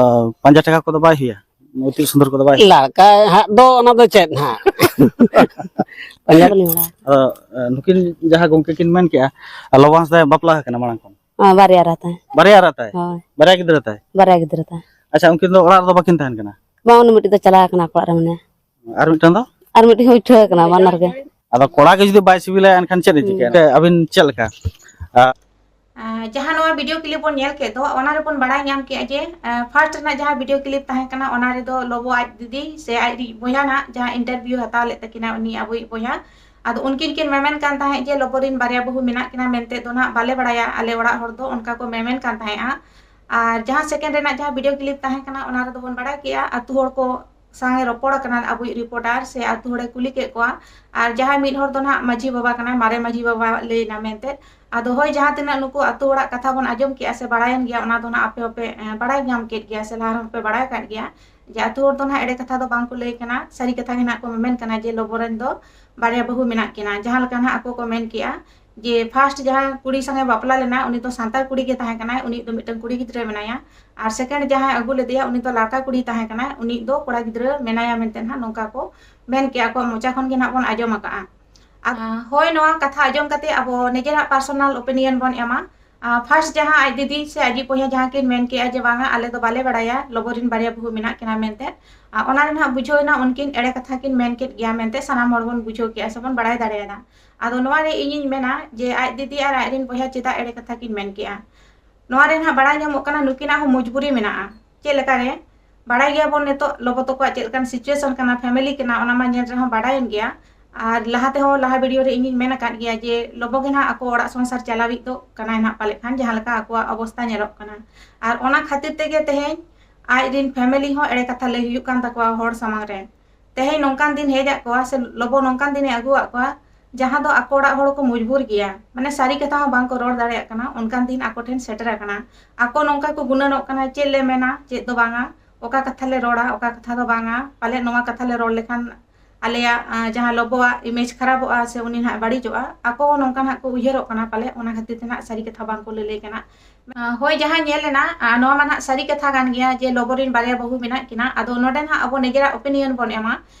ᱯᱟᱸᱡᱟ ᱴᱟᱠᱟ ᱠᱚᱫᱚ ᱵᱟᱭ ᱦᱩᱭᱟ? ᱤᱛᱩᱫ ᱥᱤᱸᱫᱩᱨ ᱠᱚᱫᱚ ᱵᱟᱭ ᱦᱩᱭᱟ? ᱞᱟᱲᱠᱟ ᱦᱟᱸᱜ ᱫᱚ ᱚᱱᱟ ᱫᱚ ᱪᱮᱫ ᱦᱟᱸᱜ? ᱯᱟᱸᱡᱟ ᱵᱟᱹᱞᱤᱧ ᱵᱟᱲᱟᱭᱟ᱾ ᱟᱫᱚ, ᱮ, ᱱᱩᱠᱤᱱ ᱡᱟᱦᱟᱸ ᱜᱚᱝᱠᱮ ᱠᱤᱱ ᱢᱮᱱ ᱠᱮᱜᱼᱟ, ᱞᱚᱵᱚ ᱦᱟᱸᱥᱫᱟᱭ ᱵᱟᱯᱞᱟ ᱟᱠᱟᱱᱟ ᱢᱟᱲᱟᱝ ᱠᱷᱚᱱ? ᱦᱚᱸ, ᱵᱟᱨᱭᱟ ᱮᱨᱟ ᱛᱟᱭ᱾ ᱵᱟᱨᱭᱟ ᱮᱨᱟ ᱛᱟᱭ? ᱦᱳᱭ᱾ ᱵᱟᱨᱭᱟ ᱜᱤᱫᱽᱨᱟᱹ ᱛᱟᱭ? ᱵᱟᱨᱭᱟ ᱜᱤᱫᱽᱨᱟᱹ ᱛᱟᱭ᱾ ᱟᱪᱪᱷᱟ, ᱩᱱᱠᱤᱱ ᱫᱚ ᱚᱲᱟᱜ ᱨᱮᱫᱚ ᱵᱟᱹᱠᱤᱱ ᱛᱟᱦᱮᱱ ᱠᱟᱱᱟ? ᱵᱟᱝ, ᱩᱱᱤ ᱢᱤᱫᱴᱤᱡ ᱫᱚ ᱪᱟᱞᱟᱣ ᱟᱠᱟᱱᱟ ᱟᱠᱚ ᱚᱲᱟᱜ ᱨᱮ ᱢᱮᱱᱟᱭᱟ᱾ ᱟᱨ ᱢᱤᱫᱴᱟᱝ ᱫᱚ? ᱟᱨ ᱢᱤᱫᱴᱤᱡ ᱦᱚᱸ ᱩᱴᱷᱟᱹᱣ ᱟᱠᱟᱱᱟ, ᱵᱟᱱᱟᱨ ᱜᱮ᱾ ᱟᱫᱚ ᱠᱚᱲᱟ ᱜᱮ ᱡᱩᱫᱤ ᱵᱟᱭ ᱥᱤᱵᱤᱞᱟ, ᱮᱱᱠᱷᱟᱱ ᱪᱮᱫ ᱮ ᱪᱤᱠᱟᱹᱭᱟ? ᱦᱩᱸ᱾ ᱟᱹᱵᱤᱱ ᱪᱮᱫ ᱞᱮᱠᱟ? ᱟ, ᱟᱨ ᱡᱟᱦᱟᱸ ᱱᱚᱣᱟ video clip ᱵᱚᱱ ᱧᱮᱞ ᱠᱮᱫ ᱫᱚ, ᱚᱱᱟ ᱨᱮᱵᱚᱱ ᱵᱟᱲᱟᱭ ᱧᱟᱢ ᱠᱮᱜᱼᱟ ᱡᱮ, ᱟ, first ᱨᱮᱱᱟᱜ ᱡᱟᱦᱟᱸ video clip ᱛᱟᱦᱮᱸ ᱠᱟᱱᱟ, ᱚᱱᱟ ᱨᱮᱫᱚ ᱞᱚᱵᱚ ᱟᱡ ᱫᱤᱫᱤ ᱥᱮ ᱟᱡ ᱨᱤᱡ ᱵᱚᱭᱦᱟ ᱱᱟᱜ ᱡᱟᱦᱟᱸ interview ᱦᱟᱛᱟᱣ ᱞᱮᱫ ᱛᱟᱹᱠᱤᱱᱟ ᱩᱱᱤ ᱟᱵᱚᱭᱤᱡ ᱵᱚᱭᱦᱟ, ᱟᱫᱚ ᱩᱱᱠᱤᱱ ᱠᱤᱱ ᱢᱮᱢᱮᱱ ᱠᱟᱱ ᱛᱟᱦᱮᱸᱫ ᱡᱮ ᱞᱚᱵᱚ ᱨᱤᱱ ᱵᱟᱨᱭᱟ ᱵᱟᱹᱦᱩ ᱢᱮᱱᱟᱜ ᱠᱤᱱᱟ ᱢᱮᱱᱛᱮ ᱫᱚ ᱱᱟᱜ ᱵᱟᱞᱮ ᱵᱟᱲᱟᱭᱟ, ᱟᱞᱮ ᱚᱲᱟᱜ ᱦᱚᱲ ᱫᱚ ᱚᱱᱠᱟ ᱠᱚ ᱢᱮᱢᱮᱱ ᱠᱟᱱ ᱛᱟᱦᱮᱸᱫᱼᱟ᱾ ᱟᱨ ᱡᱟᱦᱟᱸ second ᱨᱮᱱᱟᱜ ᱡᱟᱦᱟᱸ video clip ᱛᱟᱦᱮᱸ ᱠᱟᱱᱟ, ᱚᱱᱟ ᱨᱮᱫᱚ ᱵᱚᱱ ᱵᱟᱲᱟᱭ ᱠᱮᱜᱼᱟ ᱟᱹᱛᱩ ᱦᱚᱲ ᱠᱚ ᱥᱟᱶ ᱮ ᱨᱚᱯᱚᱲ ᱟᱠᱟᱱᱟ ᱟᱵᱚᱭᱤᱡ reporter, ᱥᱮ ᱟᱹᱛᱩ ᱦᱚᱲᱮ ᱠᱩᱞᱤ ᱠᱮᱫ ᱠᱚᱣᱟ᱾ ᱟᱨ ᱡᱟᱦᱟᱸᱭ ᱢᱤᱫ ᱦᱚᱲ ᱫᱚ ᱱᱟᱦᱟᱜ ᱢᱟᱹᱡᱷᱤ ᱵᱟᱵᱟ ᱠᱟᱱᱟᱭ, ᱢᱟᱨᱮ ᱢᱟᱹᱡᱷᱤ ᱵᱟᱵᱟ ᱞᱟᱹᱭ ᱮᱱᱟ ᱢᱮᱱᱛᱮ᱾ ᱟᱫᱚ ᱦᱳᱭ, ᱡᱟᱦᱟᱸ ᱛᱤᱱᱟᱹᱜ ᱱᱩᱠᱩ ᱟᱹᱛᱩ ᱦᱚᱲᱟᱜ ᱠᱟᱛᱷᱟ ᱵᱚᱱ ᱟᱸᱡᱚᱢ ᱠᱮᱜᱼᱟ ᱥᱮ ᱵᱟᱲᱟᱭᱮᱱ ᱜᱮᱭᱟ, ᱚᱱᱟ ᱫᱚ ᱱᱟᱦᱟᱜ ᱟᱯᱮ ᱦᱚᱸᱯᱮ, ᱮ, ᱵᱟᱲᱟᱭ ᱧᱟᱢ ᱠᱮᱫ ᱜᱮᱭᱟ ᱥᱮ ᱞᱟᱦᱟ ᱨᱮᱦᱚᱸ ᱯᱮ ᱵᱟᱲᱟᱭ ᱟᱠᱟᱫ ᱜᱮᱭᱟ ᱡᱮ ᱟᱹᱛᱩ ᱦᱚᱲ ᱫᱚ ᱱᱟᱦᱟᱜ ᱮᱲᱮ ᱠᱟᱛᱷᱟ ᱫᱚ ᱵᱟᱝ ᱠᱚ ᱞᱟᱹᱭ ᱠᱟᱱᱟ, ᱥᱟᱹᱨᱤ ᱠᱟᱛᱷᱟ ᱜᱮ ᱱᱟᱦᱟᱜ ᱠᱚ ᱢᱮᱢᱮᱱ ᱠᱟᱱᱟ ᱡᱮ ᱞᱚᱵᱚ ᱨᱮᱱ ᱫᱚ ᱵᱟᱨᱭᱟ ᱵᱟᱹᱦᱩ ᱢᱮᱱᱟᱜ ᱠᱤᱱᱟ᱾ ᱡᱟᱦᱟᱸ ᱞᱮᱠᱟ ᱱᱟᱦᱟᱜ ᱟᱠᱚ ᱠᱚ ᱢᱮᱱ ᱠᱮᱜᱼᱟ ᱡᱮ first ᱡᱟᱦᱟᱸ ᱠᱩᱲᱤ ᱥᱟᱶ ᱮ ᱵᱟᱯᱞᱟ ᱞᱮᱱᱟ, ᱩᱱᱤ ᱫᱚ ᱥᱟᱱᱛᱟᱲ ᱠᱩᱲᱤ ᱜᱮ ᱛᱟᱦᱮᱸ ᱠᱟᱱᱟᱭ, ᱩᱱᱤ ᱫᱚ ᱢᱤᱫᱴᱟᱝ ᱠᱩᱲᱤ ᱜᱤᱫᱽᱨᱟᱹ ᱢᱮᱱᱟᱭᱟ᱾ ᱟᱨ second ᱡᱟᱦᱟᱸᱭ ᱟᱹᱜᱩ ᱞᱮᱫᱮᱭᱟ, ᱩᱱᱤ ᱫᱚ ᱞᱟᱲᱠᱟ ᱠᱩᱲᱤ ᱛᱟᱦᱮᱸ ᱠᱟᱱᱟᱭ, ᱩᱱᱤ ᱫᱚ ᱠᱚᱲᱟ ᱜᱤᱫᱽᱨᱟᱹ ᱢᱮᱱᱟᱭᱟ ᱢᱮᱱᱛᱮ ᱱᱟᱦᱟᱜ ᱱᱚᱝᱠᱟ ᱠᱚ ᱢᱮᱱ ᱠᱮᱜᱼᱟ, ᱟᱠᱚᱣᱟᱜ ᱢᱚᱪᱟ ᱠᱷᱚᱱ ᱜᱮ ᱱᱟᱦᱟᱜ ᱵᱚᱱ ᱟᱸᱡᱚᱢ ᱟᱠᱟᱜᱼᱟ᱾ ᱟᱨ, ᱦᱳᱭ, ᱱᱚᱣᱟ ᱠᱟᱛᱷᱟ ᱟᱸᱡᱚᱢ ᱠᱟᱛᱮ ᱟᱵᱚ ᱱᱤᱡᱮᱨᱟᱜ personal opinion ᱵᱚᱱ ᱮᱢᱟ᱾ ᱟᱨ first ᱡᱟᱦᱟᱸ ᱟᱡ ᱫᱤᱫᱤ ᱥᱮ ᱟᱡᱤᱡ ᱵᱚᱭᱦᱟ ᱡᱟᱦᱟᱸ ᱠᱤᱱ ᱢᱮᱱ ᱠᱮᱜᱼᱟ ᱡᱮ ᱵᱟᱝᱟ, ᱟᱞᱮ ᱫᱚ ᱵᱟᱞᱮ ᱵᱟᱲᱟᱭᱟ ᱞᱚᱵᱚ ᱨᱤᱱ ᱵᱟᱨᱭᱟ ᱵᱟᱹᱦᱩ ᱢᱮᱱᱟᱜ ᱠᱤᱱᱟ ᱢᱮᱱᱛᱮ, ᱟᱨ ᱚᱱᱟ ᱨᱮ ᱱᱟᱦᱟᱜ ᱵᱩᱡᱷᱟᱹᱣ ᱮᱱᱟ ᱩᱱᱠᱤᱱ ᱮᱲᱮ ᱠᱟᱛᱷᱟ ᱠᱤᱱ ᱢᱮᱱ ᱠᱮᱫ ᱜᱮᱭᱟ ᱢᱮᱱᱛᱮ ᱥᱟᱱᱟᱢ ᱦᱚᱲ ᱵᱚᱱ ᱵᱩᱡᱷᱟᱹᱣ ᱠᱮᱜᱼᱟ ᱥᱮ ᱵᱚᱱ ᱵᱟᱲᱟᱭ ᱫᱟᱲᱮᱭᱟᱫᱟ᱾ ᱟᱫᱚ ᱱᱚᱣᱟ ᱨᱮ ᱤᱧᱤᱧ ᱢᱮᱱᱟ ᱡᱮ ᱟᱡ ᱫᱤᱫᱤ ᱟᱨ ᱟᱡ ᱨᱤᱱ ᱵᱚᱭᱦᱟ ᱪᱮᱫᱟᱜ ᱮᱲᱮ ᱠᱟᱛᱷᱟ ᱠᱤᱱ ᱢᱮᱱ ᱠᱮᱜᱼᱟ? ᱱᱚᱣᱟ ᱨᱮ ᱱᱟᱦᱟᱜ ᱵᱟᱲᱟᱭ ᱧᱟᱢᱚᱜ ᱠᱟᱱᱟ ᱱᱩᱠᱤᱱᱟᱜ ᱦᱚᱸ ᱢᱚᱡᱽᱵᱩᱨᱤ ᱢᱮᱱᱟᱜᱼᱟ᱾ ᱪᱮᱫ ᱞᱮᱠᱟ ᱨᱮ? ᱵᱟᱲᱟᱭ ᱜᱮᱭᱟᱵᱚᱱ ᱱᱤᱛᱚᱜ ᱞᱚᱵᱚ ᱛᱟᱠᱚᱣᱟᱜ ᱪᱮᱫ ᱞᱮᱠᱟᱱ situation ᱠᱟᱱᱟ, family ᱠᱟᱱᱟ, ᱚᱱᱟ ᱢᱟ ᱧᱮᱞ ᱨᱮᱦᱚᱸ ᱵᱟᱲᱟᱭᱮᱱ ᱜᱮᱭᱟ᱾ ᱟᱨ ᱞᱟᱦᱟ ᱛᱮᱦᱚᱸ, ᱞᱟᱦᱟ video ᱨᱮ ᱤᱧᱤᱧ ᱢᱮᱱ ᱟᱠᱟᱫ ᱜᱮᱭᱟ ᱡᱮ ᱞᱚᱵᱚ ᱜᱮ ᱱᱟᱦᱟᱜ ᱟᱠᱚ ᱚᱲᱟᱜ ᱥᱚᱝᱥᱟᱨ ᱪᱟᱞᱟᱣᱤᱡ ᱫᱚ ᱠᱟᱱᱟᱭ ᱱᱟᱦᱟᱜ ᱯᱟᱞᱮᱫ ᱠᱷᱟᱱ, ᱡᱟᱦᱟᱸ ᱞᱮᱠᱟ ᱟᱠᱚᱣᱟᱜ ᱚᱵᱚᱥᱛᱟ ᱧᱮᱞᱚᱜ ᱠᱟᱱᱟ᱾ ᱟᱨ ᱚᱱᱟ ᱠᱷᱟᱹᱛᱤᱨ ᱛᱮᱜᱮ ᱛᱮᱦᱮᱧ ᱟᱡ ᱨᱤᱱ family ᱦᱚᱸ ᱮᱲᱮ ᱠᱟᱛᱷᱟ ᱞᱟᱹᱭ ᱦᱩᱭᱩᱜ ᱠᱟᱱ ᱛᱟᱠᱚᱣᱟ ᱦᱚᱲ ᱥᱟᱢᱟᱝ ᱨᱮ᱾ ᱛᱮᱦᱮᱧ ᱱᱚᱝᱠᱟᱱ ᱫᱤᱱ ᱦᱮᱡ ᱟᱫ ᱠᱚᱣᱟ ᱥᱮ ᱞᱚᱵᱚ ᱱᱚᱝᱠᱟᱱ ᱫᱤᱱᱮ ᱟᱹᱜᱩᱣᱟᱫ ᱠᱚᱣᱟ, ᱡᱟᱦᱟᱸ ᱫᱚ ᱟᱠᱚ ᱚᱲᱟᱜ ᱦᱚᱲ ᱠᱚ ᱢᱚᱡᱽᱵᱩᱨ ᱜᱮᱭᱟ, ᱢᱟᱱᱮ ᱥᱟᱹᱨᱤ ᱠᱟᱛᱷᱟ ᱦᱚᱸ ᱵᱟᱝ ᱠᱚ ᱨᱚᱲ ᱫᱟᱲᱮᱭᱟᱜ ᱠᱟᱱᱟ, ᱚᱱᱠᱟᱱ ᱫᱤᱱ ᱟᱠᱚ ᱴᱷᱮᱱ ᱥᱮᱴᱮᱨ ᱟᱠᱟᱱᱟ᱾ ᱟᱠᱚ ᱱᱚᱝᱠᱟ ᱠᱚ ᱜᱩᱱᱟᱹᱱᱚᱜ ᱠᱟᱱᱟ, ᱪᱮᱫ ᱞᱮ ᱢᱮᱱᱟ, ᱪᱮᱫ ᱫᱚ ᱵᱟᱝᱟ, ᱚᱠᱟ ᱠᱟᱛᱷᱟ ᱞᱮ ᱨᱚᱲᱟ, ᱚᱠᱟ ᱠᱟᱛᱷᱟ ᱫᱚ ᱵᱟᱝᱟ, ᱯᱟᱞᱮᱫ ᱱᱚᱣᱟ ᱠᱟᱛᱷᱟ ᱞᱮ ᱨᱚᱲ ᱞᱮᱠᱷᱟᱱ ᱟᱞᱮᱭᱟᱜ ᱟᱸ, ᱡᱟᱦᱟᱸ ᱞᱚᱵᱚᱣᱟᱜ ᱤᱢᱮᱡᱽ ᱠᱷᱟᱨᱟᱯᱚᱜᱼᱟ ᱥᱮ ᱩᱱᱤ ᱱᱟᱦᱟᱜ ᱵᱟᱹᱲᱤᱡᱚᱜᱼᱟ, ᱟᱠᱚ ᱦᱚᱸ ᱱᱚᱝᱠᱟ ᱱᱟᱦᱟᱜ ᱠᱚ ᱩᱭᱦᱟᱹᱨᱚᱜ ᱠᱟᱱᱟ ᱯᱟᱞᱮ, ᱚᱱᱟ ᱠᱷᱟᱹᱛᱤᱨ ᱛᱮ ᱱᱟᱦᱟᱜ ᱥᱟᱹᱨᱤ ᱠᱟᱛᱷᱟ ᱵᱟᱝ ᱠᱚ ᱞᱟᱹᱞᱟᱹᱭ ᱠᱟᱱᱟ᱾ ᱟᱸ, ᱦᱳᱭ, ᱡᱟᱦᱟᱸ ᱧᱮᱞ ᱮᱱᱟ, ᱟᱸ, ᱱᱚᱣᱟ ᱢᱟ ᱱᱟᱦᱟᱜ ᱥᱟᱹᱨᱤ ᱠᱟᱛᱷᱟ ᱠᱟᱱ ᱜᱮᱭᱟ ᱡᱮ ᱞᱚᱵᱚ ᱨᱮᱱ ᱵᱟᱨᱭᱟ ᱵᱟᱹᱦᱩ ᱢᱮᱱᱟᱜ ᱠᱤᱱᱟ᱾ ᱟᱫᱚ ᱱᱚᱰᱮ ᱱᱟᱦᱟᱜ ᱟᱵᱚ ᱱᱤᱡᱮᱨᱟᱜ ᱳᱯᱤᱱᱤᱭᱚᱱ ᱵᱚᱱ ᱮᱢᱟ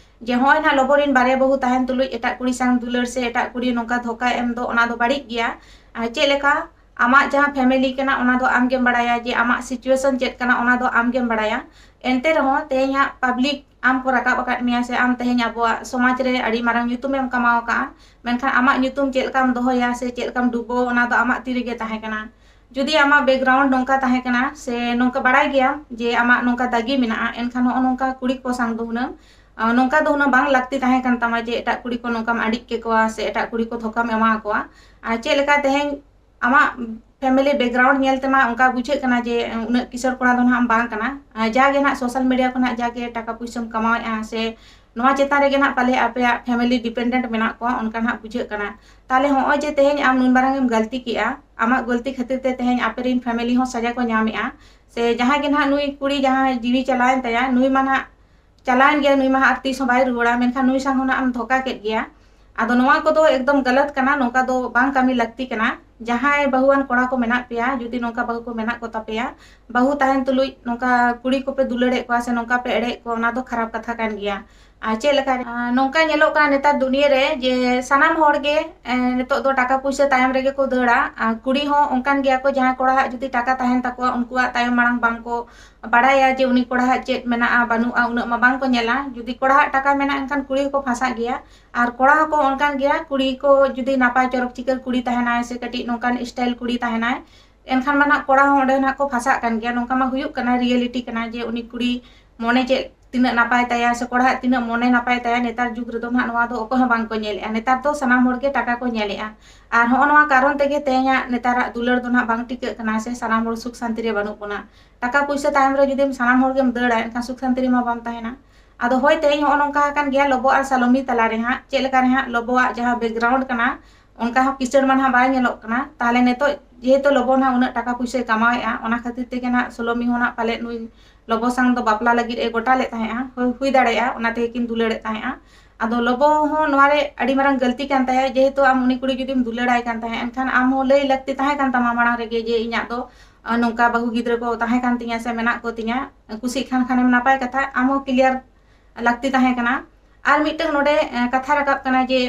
ᱡᱮ ᱦᱚᱸᱜᱼᱚᱭ ᱱᱟᱦᱟᱜ ᱞᱚᱵᱚ ᱨᱮᱱ ᱵᱟᱨᱭᱟ ᱵᱟᱹᱦᱩ ᱛᱟᱦᱮᱱ ᱛᱩᱞᱩᱡ ᱮᱴᱟᱜ ᱠᱩᱲᱤ ᱥᱟᱝ ᱫᱩᱞᱟᱹᱲ ᱥᱮ ᱮᱴᱟᱜ ᱠᱩᱲᱤ ᱱᱚᱝᱠᱟ ᱫᱷᱳᱠᱟ ᱮᱢ ᱫᱚ ᱚᱱᱟ ᱫᱚ ᱵᱟᱹᱲᱤᱡ ᱜᱮᱭᱟ᱾ ᱟᱨ ᱪᱮᱫ ᱞᱮᱠᱟ ᱟᱢᱟᱜ ᱡᱟᱦᱟᱸ ᱯᱷᱮᱢᱮᱞᱤ ᱠᱟᱱᱟ ᱚᱱᱟ ᱫᱚ ᱟᱢ ᱜᱮᱢ ᱵᱟᱲᱟᱭᱟ, ᱡᱮ ᱟᱢᱟᱜ ᱥᱤᱪᱩᱭᱮᱥᱚᱱ ᱪᱮᱫ ᱠᱟᱱᱟ ᱚᱱᱟ ᱫᱚ ᱟᱢ ᱜᱮᱢ ᱵᱟᱲᱟᱭᱟ᱾ ᱮᱱᱛᱮ ᱨᱮᱦᱚᱸ ᱛᱮᱦᱮᱧᱟᱜ ᱯᱟᱵᱽᱞᱤᱠ ᱟᱢ ᱠᱚ ᱨᱟᱠᱟᱵ ᱟᱠᱟᱫ ᱢᱮᱭᱟ ᱥᱮ ᱟᱢ ᱛᱮᱦᱮᱧ ᱟᱵᱚᱣᱟᱜ ᱥᱚᱢᱟᱡᱽ ᱨᱮ ᱟᱹᱰᱤ ᱢᱟᱨᱟᱝ ᱧᱩᱛᱩᱢᱮᱢ ᱠᱟᱢᱟᱣ ᱟᱠᱟᱫᱼᱟ, ᱢᱮᱱᱠᱷᱟᱱ ᱟᱢᱟᱜ ᱧᱩᱛᱩᱢ ᱪᱮᱫ ᱞᱮᱠᱟᱢ ᱫᱚᱦᱚᱭᱟ ᱥᱮ ᱪᱮᱫ ᱞᱮᱠᱟᱢ ᱰᱩᱵᱟᱹᱣ, ᱚᱱᱟ ᱫᱚ ᱟᱢᱟᱜ ᱛᱤ ᱨᱮᱜᱮ ᱛᱟᱦᱮᱸ ᱠᱟᱱᱟ᱾ ᱡᱩᱫᱤ ᱟᱢᱟᱜ ᱵᱮᱠᱜᱨᱟᱣᱩᱱᱰ ᱱᱚᱝᱠᱟ ᱛᱟᱦᱮᱸ ᱠᱟᱱᱟ ᱥᱮ ᱱᱚᱝᱠᱟ ᱵᱟᱲᱟᱭ ᱜᱮᱭᱟᱢ ᱡᱮ ᱟᱢᱟᱜ ᱱᱚᱝᱠᱟ ᱫᱟᱜᱤ ᱢᱮᱱᱟᱜᱼᱟ, ᱮᱱᱠᱷᱟᱱ ᱱᱚᱜᱼᱚ ᱱᱚᱝᱠᱟ ᱠᱩᱲᱤ ᱠᱚ ᱥᱟᱝ ᱫᱚ ᱦᱩᱱᱟᱹᱝ, ᱟᱸ, ᱱᱚᱝᱠᱟ ᱫᱚ ᱦᱩᱱᱟᱹᱝ ᱵᱟᱝ ᱞᱟᱹᱠᱛᱤ ᱛᱟᱦᱮᱸ ᱠᱟᱱ ᱛᱟᱢᱟ ᱡᱮ ᱮᱴᱟᱜ ᱠᱩᱲᱤ ᱠᱚ ᱱᱚᱝᱠᱟᱢ ᱟᱹᱰᱤᱡ ᱠᱮᱠᱚᱣᱟ ᱥᱮ ᱮᱴᱟᱜ ᱠᱩᱲᱤ ᱠᱚ ᱫᱷᱳᱠᱟᱢ ᱮᱢᱟ ᱠᱚᱣᱟ᱾ ᱟᱨ ᱪᱮᱫ ᱞᱮᱠᱟ ᱛᱮᱦᱮᱧ ᱟᱢᱟᱜ ᱯᱷᱮᱢᱮᱞᱤ ᱵᱮᱠᱜᱨᱟᱣᱩᱱᱰ ᱧᱮᱞ ᱛᱮᱢᱟ ᱚᱱᱠᱟ ᱵᱩᱡᱷᱟᱹᱜ ᱠᱟᱱᱟ ᱡᱮ ᱩᱱᱟᱹᱜ ᱠᱤᱥᱟᱹᱬ ᱠᱚᱲᱟ ᱫᱚ ᱱᱟᱦᱟᱜ ᱵᱟᱝ ᱠᱟᱱᱟ᱾ ᱟᱨ ᱡᱟᱜᱮ ᱱᱟᱦᱟᱜ ᱥᱳᱥᱟᱞ ᱢᱤᱰᱤᱭᱟ ᱠᱷᱚᱱᱟᱜ ᱡᱟᱜᱮ ᱴᱟᱠᱟ ᱯᱩᱭᱥᱟᱹᱢ ᱠᱟᱢᱟᱣᱮᱫᱼᱟ ᱥᱮ ᱱᱚᱣᱟ ᱪᱮᱛᱟᱱ ᱨᱮᱜᱮ ᱱᱟᱦᱟᱜ ᱯᱟᱞᱮ ᱟᱯᱮᱭᱟᱜ ᱯᱷᱮᱢᱮᱞᱤ ᱰᱤᱯᱮᱱᱰᱮᱱᱴ ᱢᱮᱱᱟᱜ ᱠᱚᱣᱟ, ᱚᱱᱠᱟ ᱱᱟᱦᱟᱜ ᱵᱩᱡᱷᱟᱹᱜ ᱠᱟᱱᱟ᱾ ᱛᱟᱦᱚᱞᱮ ᱦᱚᱸᱜᱼᱚᱭ ᱡᱮ ᱛᱮᱦᱮᱧ ᱟᱢ ᱱᱩᱱ ᱢᱟᱨᱟᱝ ᱮᱢ ᱜᱟᱹᱞᱛᱤ ᱠᱮᱜᱼᱟ, ᱟᱢᱟᱜ ᱜᱟᱹᱞᱛᱤ ᱠᱷᱟᱹᱛᱤᱨ ᱛᱮ ᱛᱮᱦᱮᱧ ᱟᱯᱮ ᱨᱮᱱ ᱯᱷᱮᱢᱮᱞᱤ ᱦᱚᱸ ᱥᱟᱡᱟ ᱠᱚ ᱧᱟᱢᱮᱜᱼᱟ, ᱥᱮ ᱡᱟᱦᱟᱸᱭ ᱜᱮ ᱱᱟᱦᱟᱜ ᱱᱩᱭ ᱠᱩᱲᱤ ᱡᱟᱦᱟᱸᱭ ᱡᱤᱣᱤ ᱪᱟᱞᱟᱣᱮᱱ ᱛᱟᱭᱟ, ᱱᱩᱭ ᱢᱟ ᱱᱟᱦᱟᱜ ᱪᱟᱞᱟᱣᱮᱱ ᱜᱮᱭᱟ, ᱱᱩᱭ ᱢᱟ ᱟᱨ ᱛᱤᱥ ᱦᱚᱸ ᱵᱟᱭ ᱨᱩᱣᱟᱹᱲᱟ, ᱢᱮᱱᱠᱷᱟᱱ ᱱᱩᱭ ᱥᱟᱝ ᱦᱚᱸ ᱱᱟᱜ ᱮᱢ ᱫᱷᱳᱠᱟ ᱠᱮᱫ ᱜᱮᱭᱟ᱾ ᱟᱫᱚ ᱱᱚᱣᱟ ᱠᱚᱫᱚ ᱮᱠᱫᱚᱢ ᱜᱟᱞᱟᱛ ᱠᱟᱱᱟ, ᱱᱚᱝᱠᱟ ᱫᱚ ᱵᱟᱝ ᱠᱟᱹᱢᱤ ᱞᱟᱹᱠᱛᱤ ᱠᱟᱱᱟ᱾ ᱡᱟᱦᱟᱸᱭ ᱵᱟᱹᱦᱩᱣᱟᱱ ᱠᱚᱲᱟ ᱠᱚ ᱢᱮᱱᱟᱜ ᱯᱮᱭᱟ, ᱡᱩᱫᱤ ᱱᱚᱝᱠᱟ ᱵᱟᱹᱦᱩ ᱠᱚ ᱢᱮᱱᱟᱜ ᱠᱚ ᱛᱟᱯᱮᱭᱟ, ᱵᱟᱹᱦᱩ ᱛᱟᱦᱮᱱ ᱛᱩᱞᱩᱡ ᱱᱚᱝᱠᱟ ᱠᱩᱲᱤ ᱠᱚᱯᱮ ᱫᱩᱞᱟᱹᱲᱮᱫ ᱠᱚᱣᱟ ᱥᱮ ᱱᱚᱝᱠᱟ ᱯᱮ ᱮᱲᱮᱭᱮᱫ ᱠᱚᱣᱟ, ᱚᱱᱟ ᱫᱚ ᱠᱷᱟᱨᱟᱯ ᱠᱟᱛᱷᱟ ᱠᱟᱱ ᱜᱮᱭᱟ᱾ ᱟᱨ ᱪᱮᱫ ᱞᱮᱠᱟ, ᱟᱨ ᱱᱚᱝᱠᱟ ᱧᱮᱞᱚᱜ ᱠᱟᱱᱟ ᱱᱮᱛᱟᱨ ᱫᱩᱱᱤᱭᱟᱹ ᱨᱮ ᱡᱮ ᱥᱟᱱᱟᱢ ᱦᱚᱲ ᱜᱮ, ᱮ, ᱱᱤᱛᱚᱜ ᱫᱚ ᱴᱟᱠᱟ ᱯᱩᱭᱥᱟᱹ ᱛᱟᱭᱚᱢ ᱨᱮᱜᱮ ᱠᱚ ᱫᱟᱹᱲᱟ᱾ ᱟᱨ ᱠᱩᱲᱤ ᱦᱚᱸ ᱚᱱᱠᱟᱱ ᱜᱮᱭᱟ ᱠᱚ, ᱡᱟᱦᱟᱸᱭ ᱠᱚᱲᱟ ᱦᱟᱜ ᱡᱩᱫᱤ ᱴᱟᱠᱟ ᱛᱟᱦᱮᱱ ᱛᱟᱠᱚᱣᱟ, ᱩᱱᱠᱩᱣᱟᱜ ᱛᱟᱭᱚᱢ ᱢᱟᱲᱟᱝ ᱵᱟᱝ ᱠᱚ ᱵᱟᱲᱟᱭᱟ ᱡᱮ ᱩᱱᱤ ᱠᱚᱲᱟ ᱦᱟᱜ ᱪᱮᱫ ᱢᱮᱱᱟᱜᱼᱟ ᱵᱟᱹᱱᱩᱜᱼᱟ, ᱩᱱᱟᱹᱜ ᱢᱟ ᱵᱟᱝ ᱠᱚ ᱧᱮᱞᱟ᱾ ᱡᱩᱫᱤ ᱠᱚᱲᱟ ᱦᱟᱜ ᱴᱟᱠᱟ ᱢᱮᱱᱟᱜᱼᱟ, ᱮᱱᱠᱷᱟᱱ ᱠᱩᱲᱤ ᱦᱚᱸᱠᱚ ᱯᱷᱟᱸᱥᱟᱜ ᱜᱮᱭᱟ᱾ ᱟᱨ ᱠᱚᱲᱟ ᱦᱚᱸᱠᱚ ᱚᱱᱠᱟᱱ ᱜᱮᱭᱟ, ᱠᱩᱲᱤ ᱠᱚ ᱡᱩᱫᱤ ᱱᱟᱯᱟᱭ ᱪᱚᱨᱚᱠ ᱪᱤᱠᱟᱹᱲ ᱠᱩᱲᱤ ᱛᱟᱦᱮᱱᱟᱭ ᱥᱮ ᱠᱟᱹᱴᱤᱡ ᱱᱚᱝᱠᱟᱱ ᱥᱴᱟᱭᱤᱞ ᱠᱩᱲᱤ ᱛᱟᱦᱮᱱᱟᱭ, ᱮᱱᱠᱷᱟᱱ ᱢᱟ ᱱᱟᱜ ᱠᱚᱲᱟ ᱦᱚᱸ ᱚᱸᱰᱮ ᱱᱟᱜ ᱠᱚ ᱯᱷᱟᱸᱥᱟᱜ ᱠᱟᱱ ᱜᱮᱭᱟ᱾ ᱱᱚᱝᱠᱟ ᱢᱟ ᱦᱩᱭᱩᱜ ᱠᱟᱱᱟ, ᱨᱤᱭᱮᱞᱤᱴᱤ ᱠᱟᱱᱟ ᱡᱮ ᱩᱱᱤ ᱠᱩᱲᱤ ᱢᱚᱱᱮ ᱪᱮᱫ ᱛᱤᱱᱟᱹᱜ ᱱᱟᱯᱟᱭ ᱛᱟᱭᱟ ᱥᱮ ᱠᱚᱲᱟ ᱦᱟᱜ ᱛᱤᱱᱟᱹᱜ ᱢᱚᱱᱮ ᱱᱟᱯᱟᱭ ᱛᱟᱭᱟ, ᱱᱮᱛᱟᱨ ᱡᱩᱜᱽ ᱨᱮᱫᱚ ᱱᱟᱜ ᱱᱚᱣᱟ ᱫᱚ ᱚᱠᱚᱭ ᱦᱚᱸ ᱵᱟᱝ ᱠᱚ ᱧᱮᱞᱮᱜᱼᱟ᱾ ᱱᱮᱛᱟᱨ ᱫᱚ ᱥᱟᱱᱟᱢ ᱦᱚᱲ ᱜᱮ ᱴᱟᱠᱟ ᱠᱚ ᱧᱮᱞᱮᱜᱼᱟ᱾ ᱟᱨ ᱦᱚᱸᱜᱼᱚ ᱱᱚᱣᱟ ᱠᱟᱨᱚᱱ ᱛᱮᱜᱮ ᱛᱮᱦᱮᱧᱟᱜ ᱱᱮᱛᱟᱨᱟᱜ ᱫᱩᱞᱟᱹᱲ ᱫᱚ ᱱᱟᱜ ᱵᱟᱝ ᱴᱤᱠᱟᱹᱜ ᱠᱟᱱᱟ ᱥᱮ ᱥᱟᱱᱟᱢ ᱦᱚᱲ ᱥᱩᱠ ᱥᱟᱱᱛᱤ ᱨᱮ ᱵᱟᱹᱱᱩᱜ ᱵᱚᱱᱟ᱾ ᱴᱟᱠᱟ ᱯᱩᱭᱥᱟᱹ ᱛᱟᱭᱚᱢ ᱨᱮ ᱡᱩᱫᱤᱢ ᱥᱟᱱᱟᱢ ᱦᱚᱲ ᱜᱮᱢ ᱫᱟᱹᱲᱟ, ᱮᱱᱠᱷᱟᱱ ᱥᱩᱠ ᱥᱟᱱᱛᱤ ᱨᱮᱢᱟ ᱵᱟᱢ ᱛᱟᱦᱮᱱᱟ᱾ ᱟᱫᱚ ᱦᱳᱭ, ᱛᱮᱦᱮᱧ ᱦᱚᱸᱜᱼᱚ ᱱᱚᱝᱠᱟ ᱟᱠᱟᱱ ᱜᱮᱭᱟ ᱞᱚᱵᱚ ᱟᱨ ᱥᱟᱞᱚᱢᱤ ᱛᱟᱞᱟ ᱨᱮ ᱦᱟᱸᱜ, ᱪᱮᱫ ᱞᱮᱠᱟ ᱨᱮ ᱦᱟᱸᱜ ᱞᱚᱵᱚᱣᱟᱜ ᱡᱟᱦᱟᱸ ᱵᱮᱠᱜᱨᱟᱣᱩᱱᱰ ᱠᱟᱱᱟ, ᱚᱱᱠᱟ ᱦᱚᱸ ᱠᱤᱥᱟᱹᱬ ᱢᱟ ᱱᱟᱦᱟᱜ ᱵᱟᱭ ᱧᱮᱞᱚᱜ ᱠᱟᱱᱟ᱾ ᱛᱟᱦᱚᱞᱮ ᱱᱤᱛᱚᱜ ᱡᱮᱦᱮᱛᱩ ᱞᱚᱵᱚ ᱱᱟᱦᱟᱜ ᱩᱱᱟᱹᱜ ᱴᱟᱠᱟ ᱯᱩᱭᱥᱟᱹᱭ ᱠᱟᱢᱟᱣᱮᱫᱼᱟ, ᱚᱱᱟ ᱠᱷᱟᱹᱛᱤᱨ ᱛᱮᱜᱮ ᱱᱟᱦᱟᱜ ᱥᱟᱞᱚᱢᱤ ᱦᱚᱸ ᱱᱟᱦᱟᱜ ᱯᱟᱞᱮᱫ ᱱᱩᱭ ᱞᱚᱵᱚ ᱥᱟᱝ ᱫᱚ ᱵᱟᱯᱞᱟ ᱞᱟᱹᱜᱤᱫ ᱮ ᱜᱚᱴᱟ ᱞᱮᱫ ᱛᱟᱦᱮᱸᱜᱼᱟ, ᱦᱩᱭ, ᱦᱩᱭ ᱫᱟᱲᱮᱭᱟᱜᱼᱟ, ᱚᱱᱟ ᱛᱮᱜᱮ ᱠᱤᱱ ᱫᱩᱞᱟᱹᱲᱮᱫ ᱛᱟᱦᱮᱸᱜᱼᱟ᱾ ᱟᱫᱚ ᱞᱚᱵᱚ ᱦᱚᱸ ᱱᱚᱣᱟ ᱨᱮ ᱟᱹᱰᱤ ᱢᱟᱨᱟᱝ ᱜᱟᱹᱞᱛᱤ ᱠᱟᱱ ᱛᱟᱭᱟ, ᱡᱮᱦᱮᱛᱩ ᱟᱢ ᱩᱱᱤ ᱠᱩᱲᱤ ᱡᱩᱫᱤᱢ ᱫᱩᱞᱟᱹᱲᱟᱭ ᱠᱟᱱ ᱛᱟᱦᱮᱸᱫ, ᱮᱱᱠᱷᱟᱱ ᱟᱢ ᱦᱚᱸ ᱞᱟᱹᱭ ᱞᱟᱹᱠᱛᱤ ᱛᱟᱦᱮᱸ ᱠᱟᱱ ᱛᱟᱢᱟ ᱢᱟᱲᱟᱝ ᱨᱮᱜᱮ ᱡᱮ ᱤᱧᱟᱹᱜ ᱫᱚ, ᱟᱸ, ᱱᱚᱝᱠᱟ ᱵᱟᱹᱦᱩ ᱜᱤᱫᱽᱨᱟᱹ ᱠᱚ ᱛᱟᱦᱮᱸ ᱠᱟᱱ ᱛᱤᱧᱟ ᱥᱮ ᱢᱮᱱᱟᱜ ᱠᱚ ᱛᱤᱧᱟ, ᱠᱩᱥᱤᱜ ᱠᱷᱟᱱ ᱠᱷᱟᱱᱮᱢ ᱱᱟᱯᱟᱭ ᱠᱟᱛᱷᱟ, ᱟᱢ ᱦᱚᱸ clear ᱞᱟᱹᱠᱛᱤ ᱛᱟᱦᱮᱸ ᱠᱟᱱᱟ᱾ ᱟᱨ ᱢᱤᱫᱴᱟᱝ ᱱᱚᱰᱮ, ᱮᱸ, ᱠᱟᱛᱷᱟ ᱨᱟᱠᱟᱵ ᱠᱟᱱᱟ ᱡᱮ